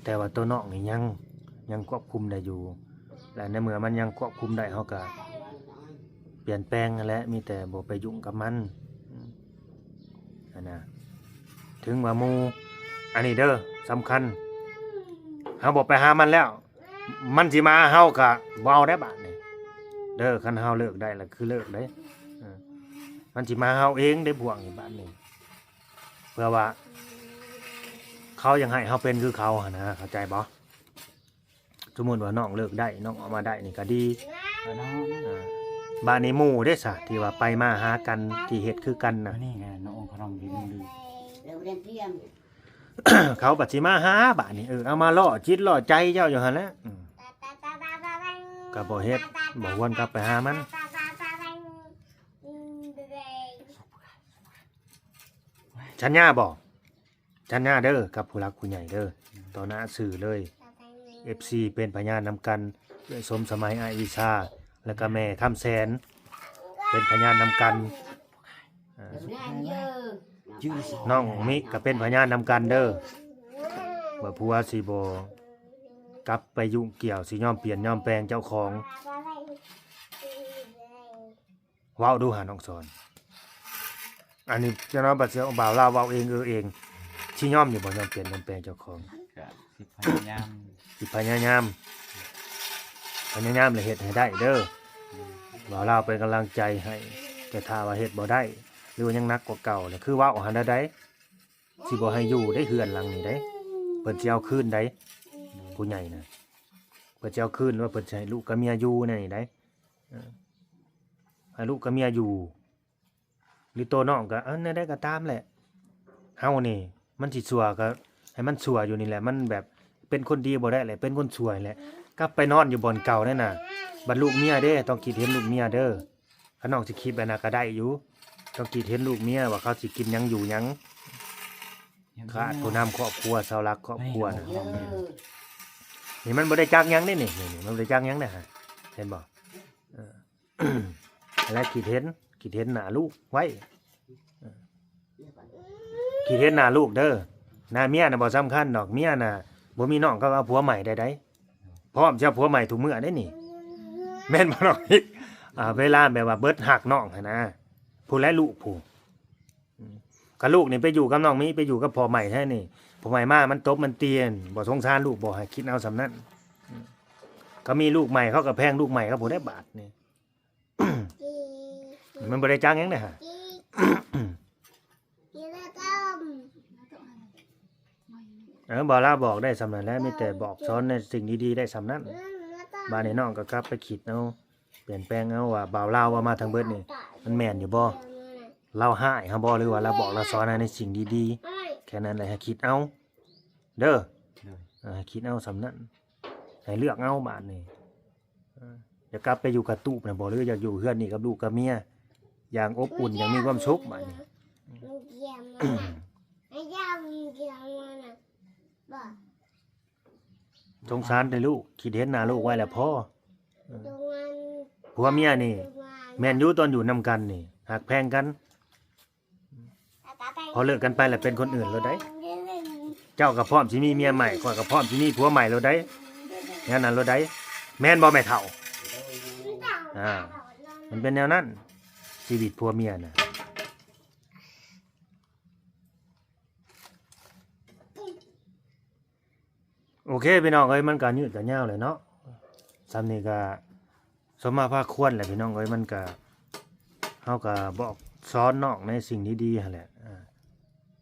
ແຕ່ວ່າໂຕນ້ອງນີ້ຍັງ ຍັງຄວບຄຸມໄດ້ຢູ່ ແລະ ໃນເມື່ອມັນຍັງຄວບຄຸມໄດ້ ເຮົາກະປ່ຽນແປງຫັ້ນແຫຼະ ມີແຕ່ບໍ່ໄປຫຍຸ້ງກັບມັນ ອືມ. ນະ ເຖິງວ່າໝູ່ ອັນນີ້ເດີ ສຳຄັນ ເຮົາບໍ່ໄປຫາມັນແລ້ວ ມັນຊິມາຫາເຮົາກະບໍ່ເອົາໄດ້ບາດນີ້ເດີ. ຄັນເຮົາເລີກໄດ້ລະຄືເລີກເດ້ ເອີ ມັນຊິມາຫາເຮົາເອງເດ້ພວກນີ້ບາດນີ້ ເພື່ອວ່າເຂົາຢາກໃຫ້ເຮົາເປັນຄືເຂົາຫັ້ນນະ ເຂົ້າໃຈບໍ່? ສົມມຸດວ່ານ້ອງເລີກໄດ້ ນ້ອງອອກມາໄດ້ນີ້ກະດີ ເອີ ບາດນີ້ໝູ່ເດ້ຊະ ທີ່ວ່າໄປມາຫາກັນ ທີ່ເຮັດຄືກັນນະ ອັນນີ້ແຫຼະ ນ້ອງຂະໜອມດີ ເຂົາບັດຊິມາຫາບາດນີ້ ເອີ ເອົາມາລໍ້ຈິດລໍ້ໃຈເຈົ້າຢູ່ຫັ້ນແຫຼະ ອືມ ກະບໍ່ເຮັດ ບໍ່ຫວນກັບໄປຫາມັນ ສັນຍາບໍ່? ສັນຍາເດີ ກັບຜູ້ຫຼັກຜູ້ໃຫຍ່ເດີ ຕໍ່ໜ້າສື່ເລີຍ ເອັຟຊີ ເປັນພະຍານນຳກັນ ເອື້ອຍສົມສະໄໝ ອ້າຍວິຊາ ແລ້ວກະແມ່ຄຳແສນ ເປັນພະຍານນຳກັນ ນ້ອງມິກະເປັນພະຍານນຳກັນເດີ ວ່າຜົວຊິບໍ່ກັບໄປຫຍຸ້ງກ່ຽວ ຊິຍອມປ່ຽນຍອມແປງເຈົ້າຂອງ ເວົ້າດູຫານ້ອງສອນ ອັນນີ້ຈະນອນບັດເສຍບ່າວລາວເວົ້າເອງເອີເອງ ຊິຍອມຢູ່ບໍ່ ຍອມປ່ຽນຍອມແປງເຈົ້າຂອງ? ກະຊິພະຍາຍາມ ຊິພະຍາຍາມ ພະຍາຍາມແລະເຮັດໃຫ້ໄດ້ເດີ ບ່າວລາວເປັນກຳລັງໃຈໃຫ້ ແຕ່ຖ້າວ່າເຮັດບໍ່ໄດ້ ຫຼືວ່າຍັງໜັກກວ່າເກົ່າ ແລະຄືເວົ້າຫັ້ນໃດ ຊິບໍ່ໃຫ້ຢູ່ໄດ໋ ເຮືອນຫຼັງນີ້ໄດ໋ ເພິ່ນຊິເອົາຄືນໄດ໋ ຜູ້ໃຫຍ່ນະ ເພິ່ນຊິເອົາຄືນ ຫຼືວ່າເພິ່ນຊິໃຫ້ລູກກັບເມຍຢູ່ໃນນີ້ໄດ໋ ເອີ ໃຫ້ລູກກັບເມຍຢູ່ ຫຼືໂຕນ້ອງກະ ເອີ ແນວໃດກະຕາມແຫຼະ ເຮົານີ້ມັນຊິຊົ່ວກະໃຫ້ມັນຊົ່ວຢູ່ນີ້ແຫຼະ ມັນແບບເປັນຄົນດີບໍ່ໄດ້ແຫຼະ ເປັນຄົນຊົ່ວນີ້ແຫຼະ ກັບໄປນອນຢູ່ບ່ອນເກົ່ານັ້ນນະ ບັດລູກເມຍເດ້ ຕ້ອງຄິດເຫັນລູກເມຍເດີ ຄັນນ້ອງຊິຄິດແບບນັ້ນກະໄດ້ຢູ່ ຕ້ອງຄິດເຫັນລູກເມຍວ່າເຂົາຊິກິນຫຍັງຢູ່ຫຍັງ ຂາດຜູ້ນຳຄອບຄົວ ເສົາຫຼັກຄອບຄົວນະ ນີ້ມັນບໍ່ໄດ້ຈັກຫຍັງເດ້ນີ້ ນີ້ມັນບໍ່ໄດ້ຈັກຫຍັງເດ້ ເຫັນບໍ່? ເອີ ແລະຄິດເຫັນ ຄິດເຫັນໜ້າລູກໄວ້ ເອີ ຄິດເຫັນໜ້າລູກເດີ ໜ້າເມຍນະບໍ່ສຳຄັນດອກ ເມຍນະບໍ່ມີນ້ອງກະເອົາຜົວໃໝ່ໄດ້ໃດ໋ ພ້ອມຊິເອົາຜົວໃໝ່ທຸກມື້ເດ້ນີ້ ແມ່ນບໍ່ນ້ອງ? ອ່າ ເວລາແບບວ່າເບິດຮັກນ້ອງຫັ້ນນະ ຜູ້ແລະລູກຜູ້ ອືມ ກະລູກນີ້ໄປຢູ່ກັບນ້ອງມິ ໄປຢູ່ກັບພໍ່ໃໝ່ແທ້ນີ້ ພໍ່ໃໝ່ມາມັນຕົບມັນຕີ ບໍ່ສົງສານລູກບໍ່? ໃຫ້ຄິດເອົາສ່ຳນັ້ນ ອືມ ກະມີລູກໃໝ່ ເຂົາກະແພງລູກໃໝ່ເຂົາພຸ້ນແຫຼະບາດນີ້ ມັນບໍ່ໄດ້ຈັກຫຍັງເດ້ຫະ ເອີ ບ່າວລາວບອກໄດ້ສ່ຳນັ້ນແຫຼະ ມີແຕ່ບອກສອນໃນສິ່ງດີໆໄດ້ສ່ຳນັ້ນ ບາດນີ້ນ້ອງກະກັບໄປຄິດເອົາ ປ່ຽນແປງເອົາວ່າບ່າວລາວເວົ້າມາທັງເບິດນີ້ ມັນແມ່ນຢູ່ບໍ່? ລາວຮ້າຍເຮົາບໍ່ ຫຼືວ່າລາວບອກລາວສອນໃນສິ່ງດີໆ ແຄ່ນັ້ນແຫຼະ ໃຫ້ຄິດເອົາເດີ ໂດຍ ເອີ ໃຫ້ຄິດເອົາສ່ຳນັ້ນ ໃຫ້ເລືອກເອົາບາດນີ້ ເອີ ຢາກກັບໄປຢູ່ກະຕູບນະບໍ່ ຫຼືຢາກຢູ່ເຮືອນນີ້ກັບລູກກັບເມຍ ຢ່າງອົບອຸ່ນ ຢ່າງມີຄວາມສຸກບາດນີ້ ສົງສານແຕ່ລູກ ຄິດເຫັນໜ້າລູກໄວ້ແລ້ວພໍ ເອີ ຜົວເມຍນີ້ ແມ່ນຢູ່ ຕອນຢູ່ນຳກັນນີ້ ຮັກແພງກັນ ພໍເລີກກັນໄປແລ້ວເປັນຄົນອື່ນໂລດໃດ໋ ເຈົ້າກະພ້ອມຊິມີເມຍໃໝ່ ຂ້ອຍກະພ້ອມຊິມີຜົວໃໝ່ໂລດໃດ໋ ແນວນັ້ນໂລດໃດ໋ ແມ່ນບໍ່ແມ່ເຖົ້າ? ອ່າ ມັນເປັນແນວນັ້ນ ຊີວິດຜົວເມຍນະ. ໂອເຄພີ່ນ້ອງເອີຍ ມັນກະຍືດກະຍາວແຫຼະເນາະ ສ່ຳນີ້ກະສົມມາພາຄວນແຫຼະພີ່ນ້ອງເອີຍ ມັນກະ ເຮົາກະບອກສອນນ້ອງໃນສິ່ງດີໆຫັ້ນແຫຼະ ອ່າ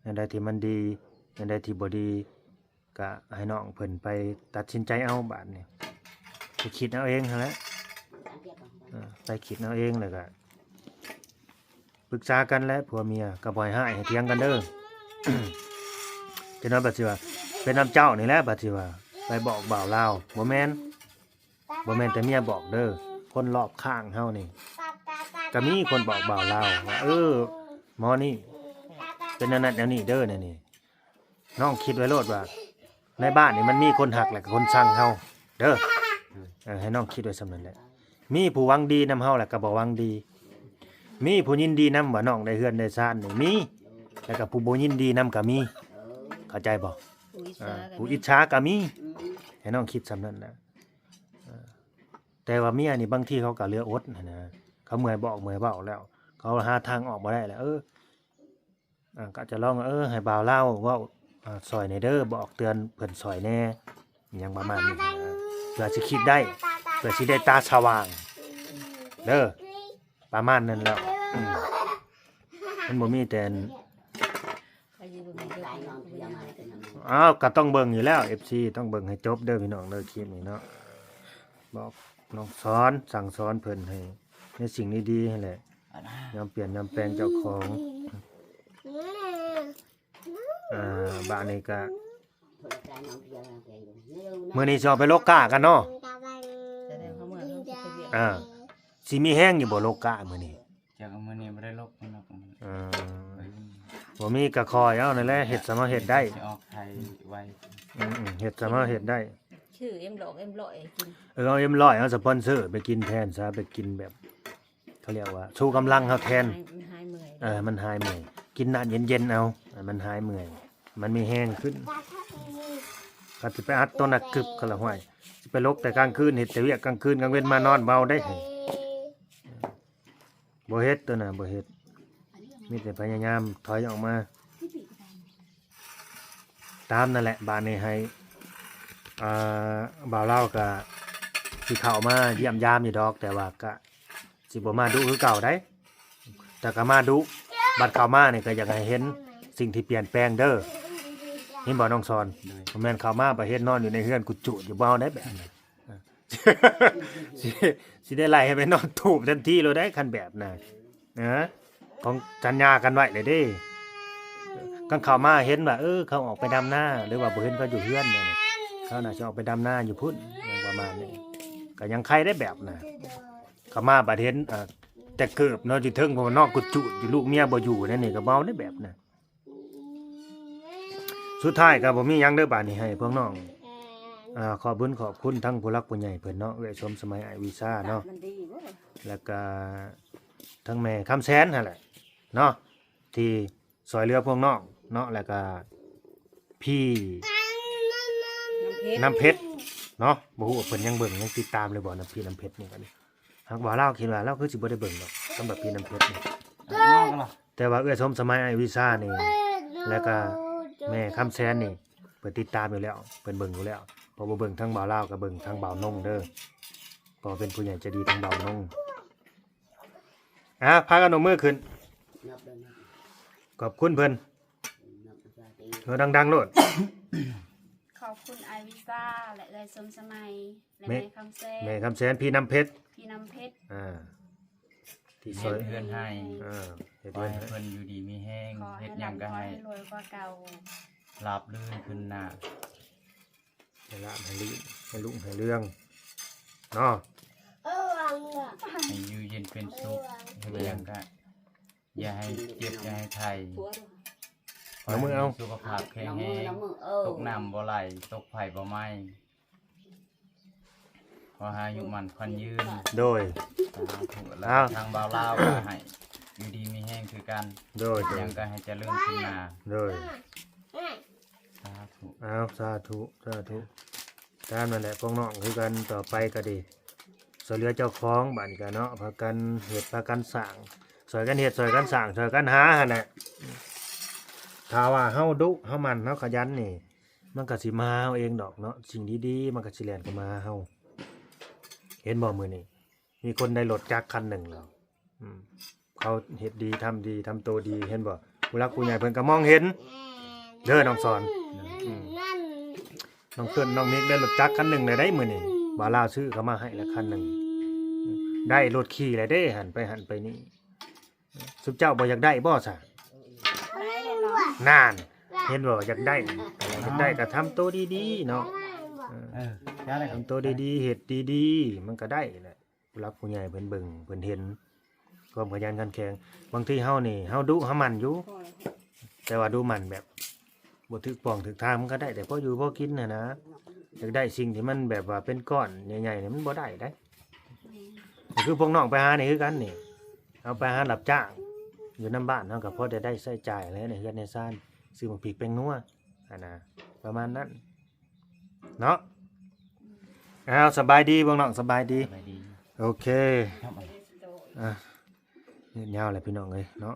ແນວໃດທີ່ມັນດີ ແນວໃດທີ່ບໍ່ດີ ກະໃຫ້ນ້ອງເພິ່ນໄປຕັດສິນໃຈເອົາບາດນີ້ ໄປຄິດເອົາເອງຫັ້ນແຫຼະ ເອີ ໄປຄິດເອົາເອງແລ້ວກະ ປຶກສາກັນແຫຼະຜົວເມຍ ກະບໍ່ໃຫ້ຮ້າຍໃຫ້ຖຽງກັນເດີ ຈະນ້ອຍບັດຊິວ່າ ເປັນນຳເຈົ້ານີ້ແຫຼະ ບັດຊິວ່າ ໄປບອກບ່າວລາວ ບໍ່ແມ່ນ ບໍ່ແມ່ນແຕ່ເມຍບອກເດີ ຄົນລອບຂ້າງເຮົານີ້ ກະມີຄົນບອກບ່າວລາວວ່າ ເອີ ໝໍນີ້ເປັນແນວນັ້ນແນວນີ້ເດີ ແນວນີ້ ນ້ອງຄິດໄວ້ໂລດວ່າ ໃນບ້ານນີ້ມັນມີຄົນຮັກ ແລະກະຄົນຊັງເຮົາເດີ ເອີ ໃຫ້ນ້ອງຄິດໄວ້ສ່ຳນັ້ນແຫຼະ ມີຜູ້ຫວັງດີນຳເຮົາ ແລະກະບໍ່ຫວັງດີ ມີຜູ້ຍິນດີນຳວ່ານ້ອງໄດ້ເຮືອນໄດ້ຊານນີ້ມີ ແລະກະຜູ້ບໍ່ຍິນດີນຳກະມີ ເຂົ້າໃຈບໍ່? ຜູ້ອິດສາກະມີ ໃຫ້ນ້ອງຄິດສ່ຳນັ້ນແຫຼະ ເອີ ແຕ່ວ່າເມຍນີ້ບາງທີເຂົາກະເຫຼືອອົດຫັ້ນນະ ເຂົາເມື່ອຍບອກເມື່ອຍເວົ້າແລ້ວ ເຂົາຫາທາງອອກບໍ່ໄດ້ແລ້ວ ເອີ ອ່າ ກໍຈະລອງ ເອີ ໃຫ້ບ່າວລາວເວົ້າ ອ່າ ຊ່ອຍແດ່ເດີ ບອກເຕືອນເພິ່ນຊ່ອຍແດ່ ຫຍັງປະມານນີ້ ເພື່ອຊິຄິດໄດ້ ເພື່ອຊິໄດ້ຕາສະຫວ່າງເດີ ປະມານນັ້ນແຫຼະ. ອືມ ມັນບໍ່ມີແຕ່ ອ້າວ ກໍຕ້ອງເບິ່ງຢູ່ແລ້ວ ເອັຟຊີ ຕ້ອງເບິ່ງໃຫ້ຈົບເດີພີ່ນ້ອງເດີ ຄລິບນີ້ເນາະ. ບອກນ້ອງສອນ ສັ່ງສອນເພິ່ນໃຫ້ໃນສິ່ງດີໆຫັ້ນແຫຼະ ຍອມປ່ຽນຍອມແປງເຈົ້າຂອງ. ອ່າ ບາດນີ້ກະ ມື້ນີ້ຊິອອກໄປລົກກ້າກັນເນາະ. ແສດງວ່າເມື່ອເຮົາຊິໄປວຽກ ອ່າ ຊິມີແຮງຢູ່ບໍ່ລົກກ້າມື້ນີ້? ຈັກ ມື້ນີ້ບໍ່ໄດ້ລົກເນາະ. ເອີ ບໍ່ມີກະຄ່ອຍເອົານັ້ນແຫຼະ ເຮັດສ່ຳເຮົາເຮັດໄດ້ ຊິອອກໄທໄວ. ອືມໆ ເຮັດສ່ຳເຮົາເຮັດໄດ້ ຊື້ເອັມຮ້ອຍ ເອັມຮ້ອຍໃຫ້ກິນ. ເອີ ເອົາເອັມຮ້ອຍ ເອົາສະປອນເຊີໄປກິນແທນຊະ ໄປກິນແບບ ເຂົາຮຽກວ່າຊູກຳລັງເຮົາແທນ. ມັນຫາຍ ມັນຫາຍເມື່ອຍ ເອີ ມັນຫາຍເມື່ອຍ ກິນນ້ຳເຢັນໆເອົາ ໃຫ້ມັນຫາຍເມື່ອຍ ມັນມີແຮງຂຶ້ນ. ກໍຊິໄປອັດຕົວໜັກກຶບ ກໍລະຫ້ວຍ ຊິໄປລົກແຕ່ກາງຄືນ ເຮັດແຕ່ວຽກກາງຄືນ ກາງເວັນມານອນເບົາໄດ້. ບໍ່ເຮັດຕົວນັ້ນ ບໍ່ເຮັດ ມີແຕ່ພະຍາຍາມຖອຍອອກມາ. ຕາມນັ້ນແຫຼະ ບາດນີ້ໃຫ້ ອ່າ ບ່າວລາວກະຊິເຂົ້າມາຢ້ຽມຢາມຢູ່ດອກ ແຕ່ວ່າກະຊິບໍ່ມາດຸຄືເກົ່າໃດ໋ ແຕ່ກະມາດຸ. ບັດເຂົ້າມານີ້ກະຢາກໃຫ້ເຫັນສິ່ງທີ່ປ່ຽນແປງເດີ ເຫັນບໍ່ນ້ອງສອນ? ໂດຍ ບໍ່ແມ່ນເຂົ້າມາບາດເຫັນນອນຢູ່ໃນເຮືອນກຸດຈູດຢູ່ ບໍ່ເອົາໄດ໋ແບບນັ້ນ. ຊິ ຊິໄດ້ໄລ່ໃຫ້ໄປນອນຕູບທັນທີໂລດໄດ໋ ຄັນແບບນັ້ນ. ເອີ ຂອງສັນຍາກັນໄວ້ແລ້ວເດ້ ຄັນເຂົ້າມາເຫັນວ່າ ເອີ ເຂົາອອກໄປດຳນາ ຫຼືວ່າບໍ່ເຫັນເຂົາຢູ່ເຮືອນນີ້ ເຂົາໜ້າຈະອອກໄປດຳນາຢູ່ພຸ້ນ ຫຍັງປະມານນີ້ ກໍຍັງໄຄໄດ້ແບບນະ. ເຂົ້າມາບັດເຫັນ ເອີ ແຕ່ເກີບເນາະ ຢູ່ເທິງ ເພາະວ່ານອນກຸດຈູດຢູ່ ລູກເມຍບໍ່ຢູ່ແນວນີ້ ກໍບໍ່ເອົາໄດ້ແບບນະ. ສຸດທ້າຍກໍບໍ່ມີຫຍັງເດີ ບາດນີ້ໃຫ້ພວກນ້ອງ ອ່າ ຂອບບຸນຂອບຄຸນທັງຜູ້ຫຼັກຜູ້ໃຫຍ່ເພິ່ນເນາະ ເອື້ອຍສົມສະໄໝ ອ້າຍວິຊາເນາະ ແລ້ວກໍທັງແມ່ຄຳແສນຫັ້ນແຫຼະເນາະ ທີ່ຊ່ວຍເຫຼືອພວກນ້ອງເນາະ ແລ້ວກໍພີ່ນ້ຳເພັດເນາະ ບໍ່ຮູ້ວ່າເພິ່ນຍັງເບິ່ງ ຍັງຕິດຕາມຫຼືບໍ່ ນ້ຳ ພີ່ນ້ຳເພັດນີ້ກໍດີ. ຫາກວ່າລາວຄິດວ່າລາວຄືຊິບໍ່ໄດ້ເບິ່ງດອກ ສຳລັບພີ່ນ້ຳເພັດນີ້ ແຕ່ວ່າເອື້ອຍສົມສະໄໝ ອ້າຍວິຊານີ້ ແລ້ວກະແມ່ຄຳແສນນີ້ ເພິ່ນຕິດຕາມຢູ່ແລ້ວ ເພິ່ນເບິ່ງຢູ່ແລ້ວ. ເພາະບໍ່ເບິ່ງທາງບ່າວລາວ ກໍເບິ່ງທາງບ່າວນົງເດີ ເພາະເປັນຜູ້ໃຫຍ່ໃຈດີທາງບ່າວນົງ. ອ່າ ພາກັນຍົກມືຂຶ້ນ ຂອບຄຸນເພິ່ນ ເວົ້າດັງໆໂລດ. ຂອບຄຸນອ້າຍວິຊາ ແລະ ເອື້ອຍສົມສະໄໝ ແລະ ແມ່ ແມ່ຄຳແສນ ແມ່ຄຳແສນ ພີ່ນ້ຳເພັດ ພີ່ນ້ຳເພັດ ອ່າ ທີ່ຊ່ວຍເຮັດເຮືອນໃຫ້ ອ່າ ເຮັດເຮືອນໃຫ້ ຂໍໃຫ້ເພິ່ນຢູ່ດີມີແຮງ ເຮັດຫຍັງກໍໃຫ້ ຂໍໃຫ້ຮ່ຳໃຫ້ລວຍກວ່າເກົ່າ ລາບລື່ນຂຶ້ນໜ້າ ໃຫ້ລາບໃຫ້ລື່ນ ໃຫ້ລຸ່ງໃຫ້ເຮືອງເນາະ ໃຫ້ຢູ່ເຢັນເປັນສຸກ ເຮັດຫຍັງກໍ ຢ່າໃຫ້ເຈັບ ຢ່າໃຫ້ໄຂ້ ເອົາມືເອົາ ໃຫ້ມີສຸຂະພາບແຂງແຮງ ຕົກນ້ຳບໍ່ໄຫຼ ຕົກໄຟບໍ່ໄໝ້ ຂໍໃຫ້ອາຍຸໝັ້ນຂວັນຍືນ ໂດຍ ສາທຸ ແລ້ວທາງບ່າວລາວກໍໃຫ້ຢູ່ດີມີແຮງຄືກັນ ໂດຍ ຫຍັງກໍໃຫ້ຈະເລີນຂຶ້ນໜ້າ ໂດຍ ສາທຸ ອ້າວ ສາທຸ ສາທຸ. ຕາມນັ້ນແຫຼະ ພວກນ້ອງຄືກັນ ຕໍ່ໄປກໍດີ ຊ່ວຍເຫຼືອເຈົ້າຂອງ ບາດນີ້ກໍເນາະ ພາກັນເຮັດ ພາກັນສ້າງ ຊ່ວຍກັນເຮັດ ຊ່ວຍກັນສ້າງ ຊ່ວຍກັນຫາຫັ້ນແຫຼະ. ຖ້າວ່າເຮົາດຸ ເຮົາໝັ່ນ ເຮົາຂະຫຍັນນີ້ ມັນກໍຊິມາຫາເຮົາເອງດອກເນາະ ສິ່ງດີໆ ມັນກໍຊິແລ່ນເຂົ້າມາຫາເຮົາ. ເຫັນບໍ່ ມື້ນີ້ມີຄົນໄດ້ລົດຈັກຄັນໜຶ່ງແລ້ວ ອືມ ເຂົາເຮັດດີ ທຳດີ ທຳໂຕດີ ເຫັນບໍ່? ຜູ້ຫຼັກຜູ້ໃຫຍ່ເພິ່ນກໍມອງເຫັນເດີ ນ້ອງສອນ ອືມ ນ້ອງເຕີນ ນ້ອງມິກ ໄດ້ລົດຈັກຄັນໜຶ່ງແລ້ວໄດ໋ມື້ນີ້ ບ່າວລາວຊື້ເຂົ້າມາໃຫ້ແລ້ວຄັນໜຶ່ງ ໄດ້ລົດຂີ່ແລ້ວເດ້ ຫັ້ນໄປຫັ້ນໄປນີ້. ຊຸມເຈົ້າບໍ່ຢາກໄດ້ບໍ່ຊະ? ນັ້ນ ເຫັນບໍ່? ຢາກໄດ້ ຢາກໄດ້ກໍທຳໂຕດີໆເນາະ ເອີ ທຳໂຕດີໆ ເຮັດດີໆ ມັນກໍໄດ້ແຫຼະ. ຜູ້ຫຼັກຜູ້ໃຫຍ່ເພິ່ນເບິ່ງ ເພິ່ນເຫັນຄວາມຂະຫຍັນຂັນແຂງ. ບາງທີເຮົານີ້ ເຮົາດຸເຮົາໝັ່ນຢູ່ ແຕ່ວ່າດຸໝັ່ນແບບບໍ່ຖືກປ່ອງຖືກທາງ ມັນກໍໄດ້ແຕ່ພໍຢູ່ພໍກິນຫັ້ນນະ. ຢາກໄດ້ສິ່ງທີ່ມັນແບບວ່າເປັນກ້ອນໃຫຍ່ໆນີ້ ມັນບໍ່ໄດ້ເດ້. ກໍຄືພວກນ້ອງໄປຫານີ້ຄືກັນນີ້ ເຮົາໄປຫາຮັບຈ້າງຢູ່ນຳບ້ານ ເຮົາກໍພໍໄດ້ ໄດ້ໃຊ້ຈ່າຍແຫຼະ ໃນເຮືອນໃນຊານ ຊື້ໝາກພິກແປ້ງນົວຫັ້ນນະ ປະມານນັ້ນເນາະ. ອ້າວ ສະບາຍດີພວກນ້ອງ ສະບາຍດີ ສະບາຍດີ ໂອເຄ ອ່ະ ຍາວແຫຼະພີ່ນ້ອງເອີຍເນາະ.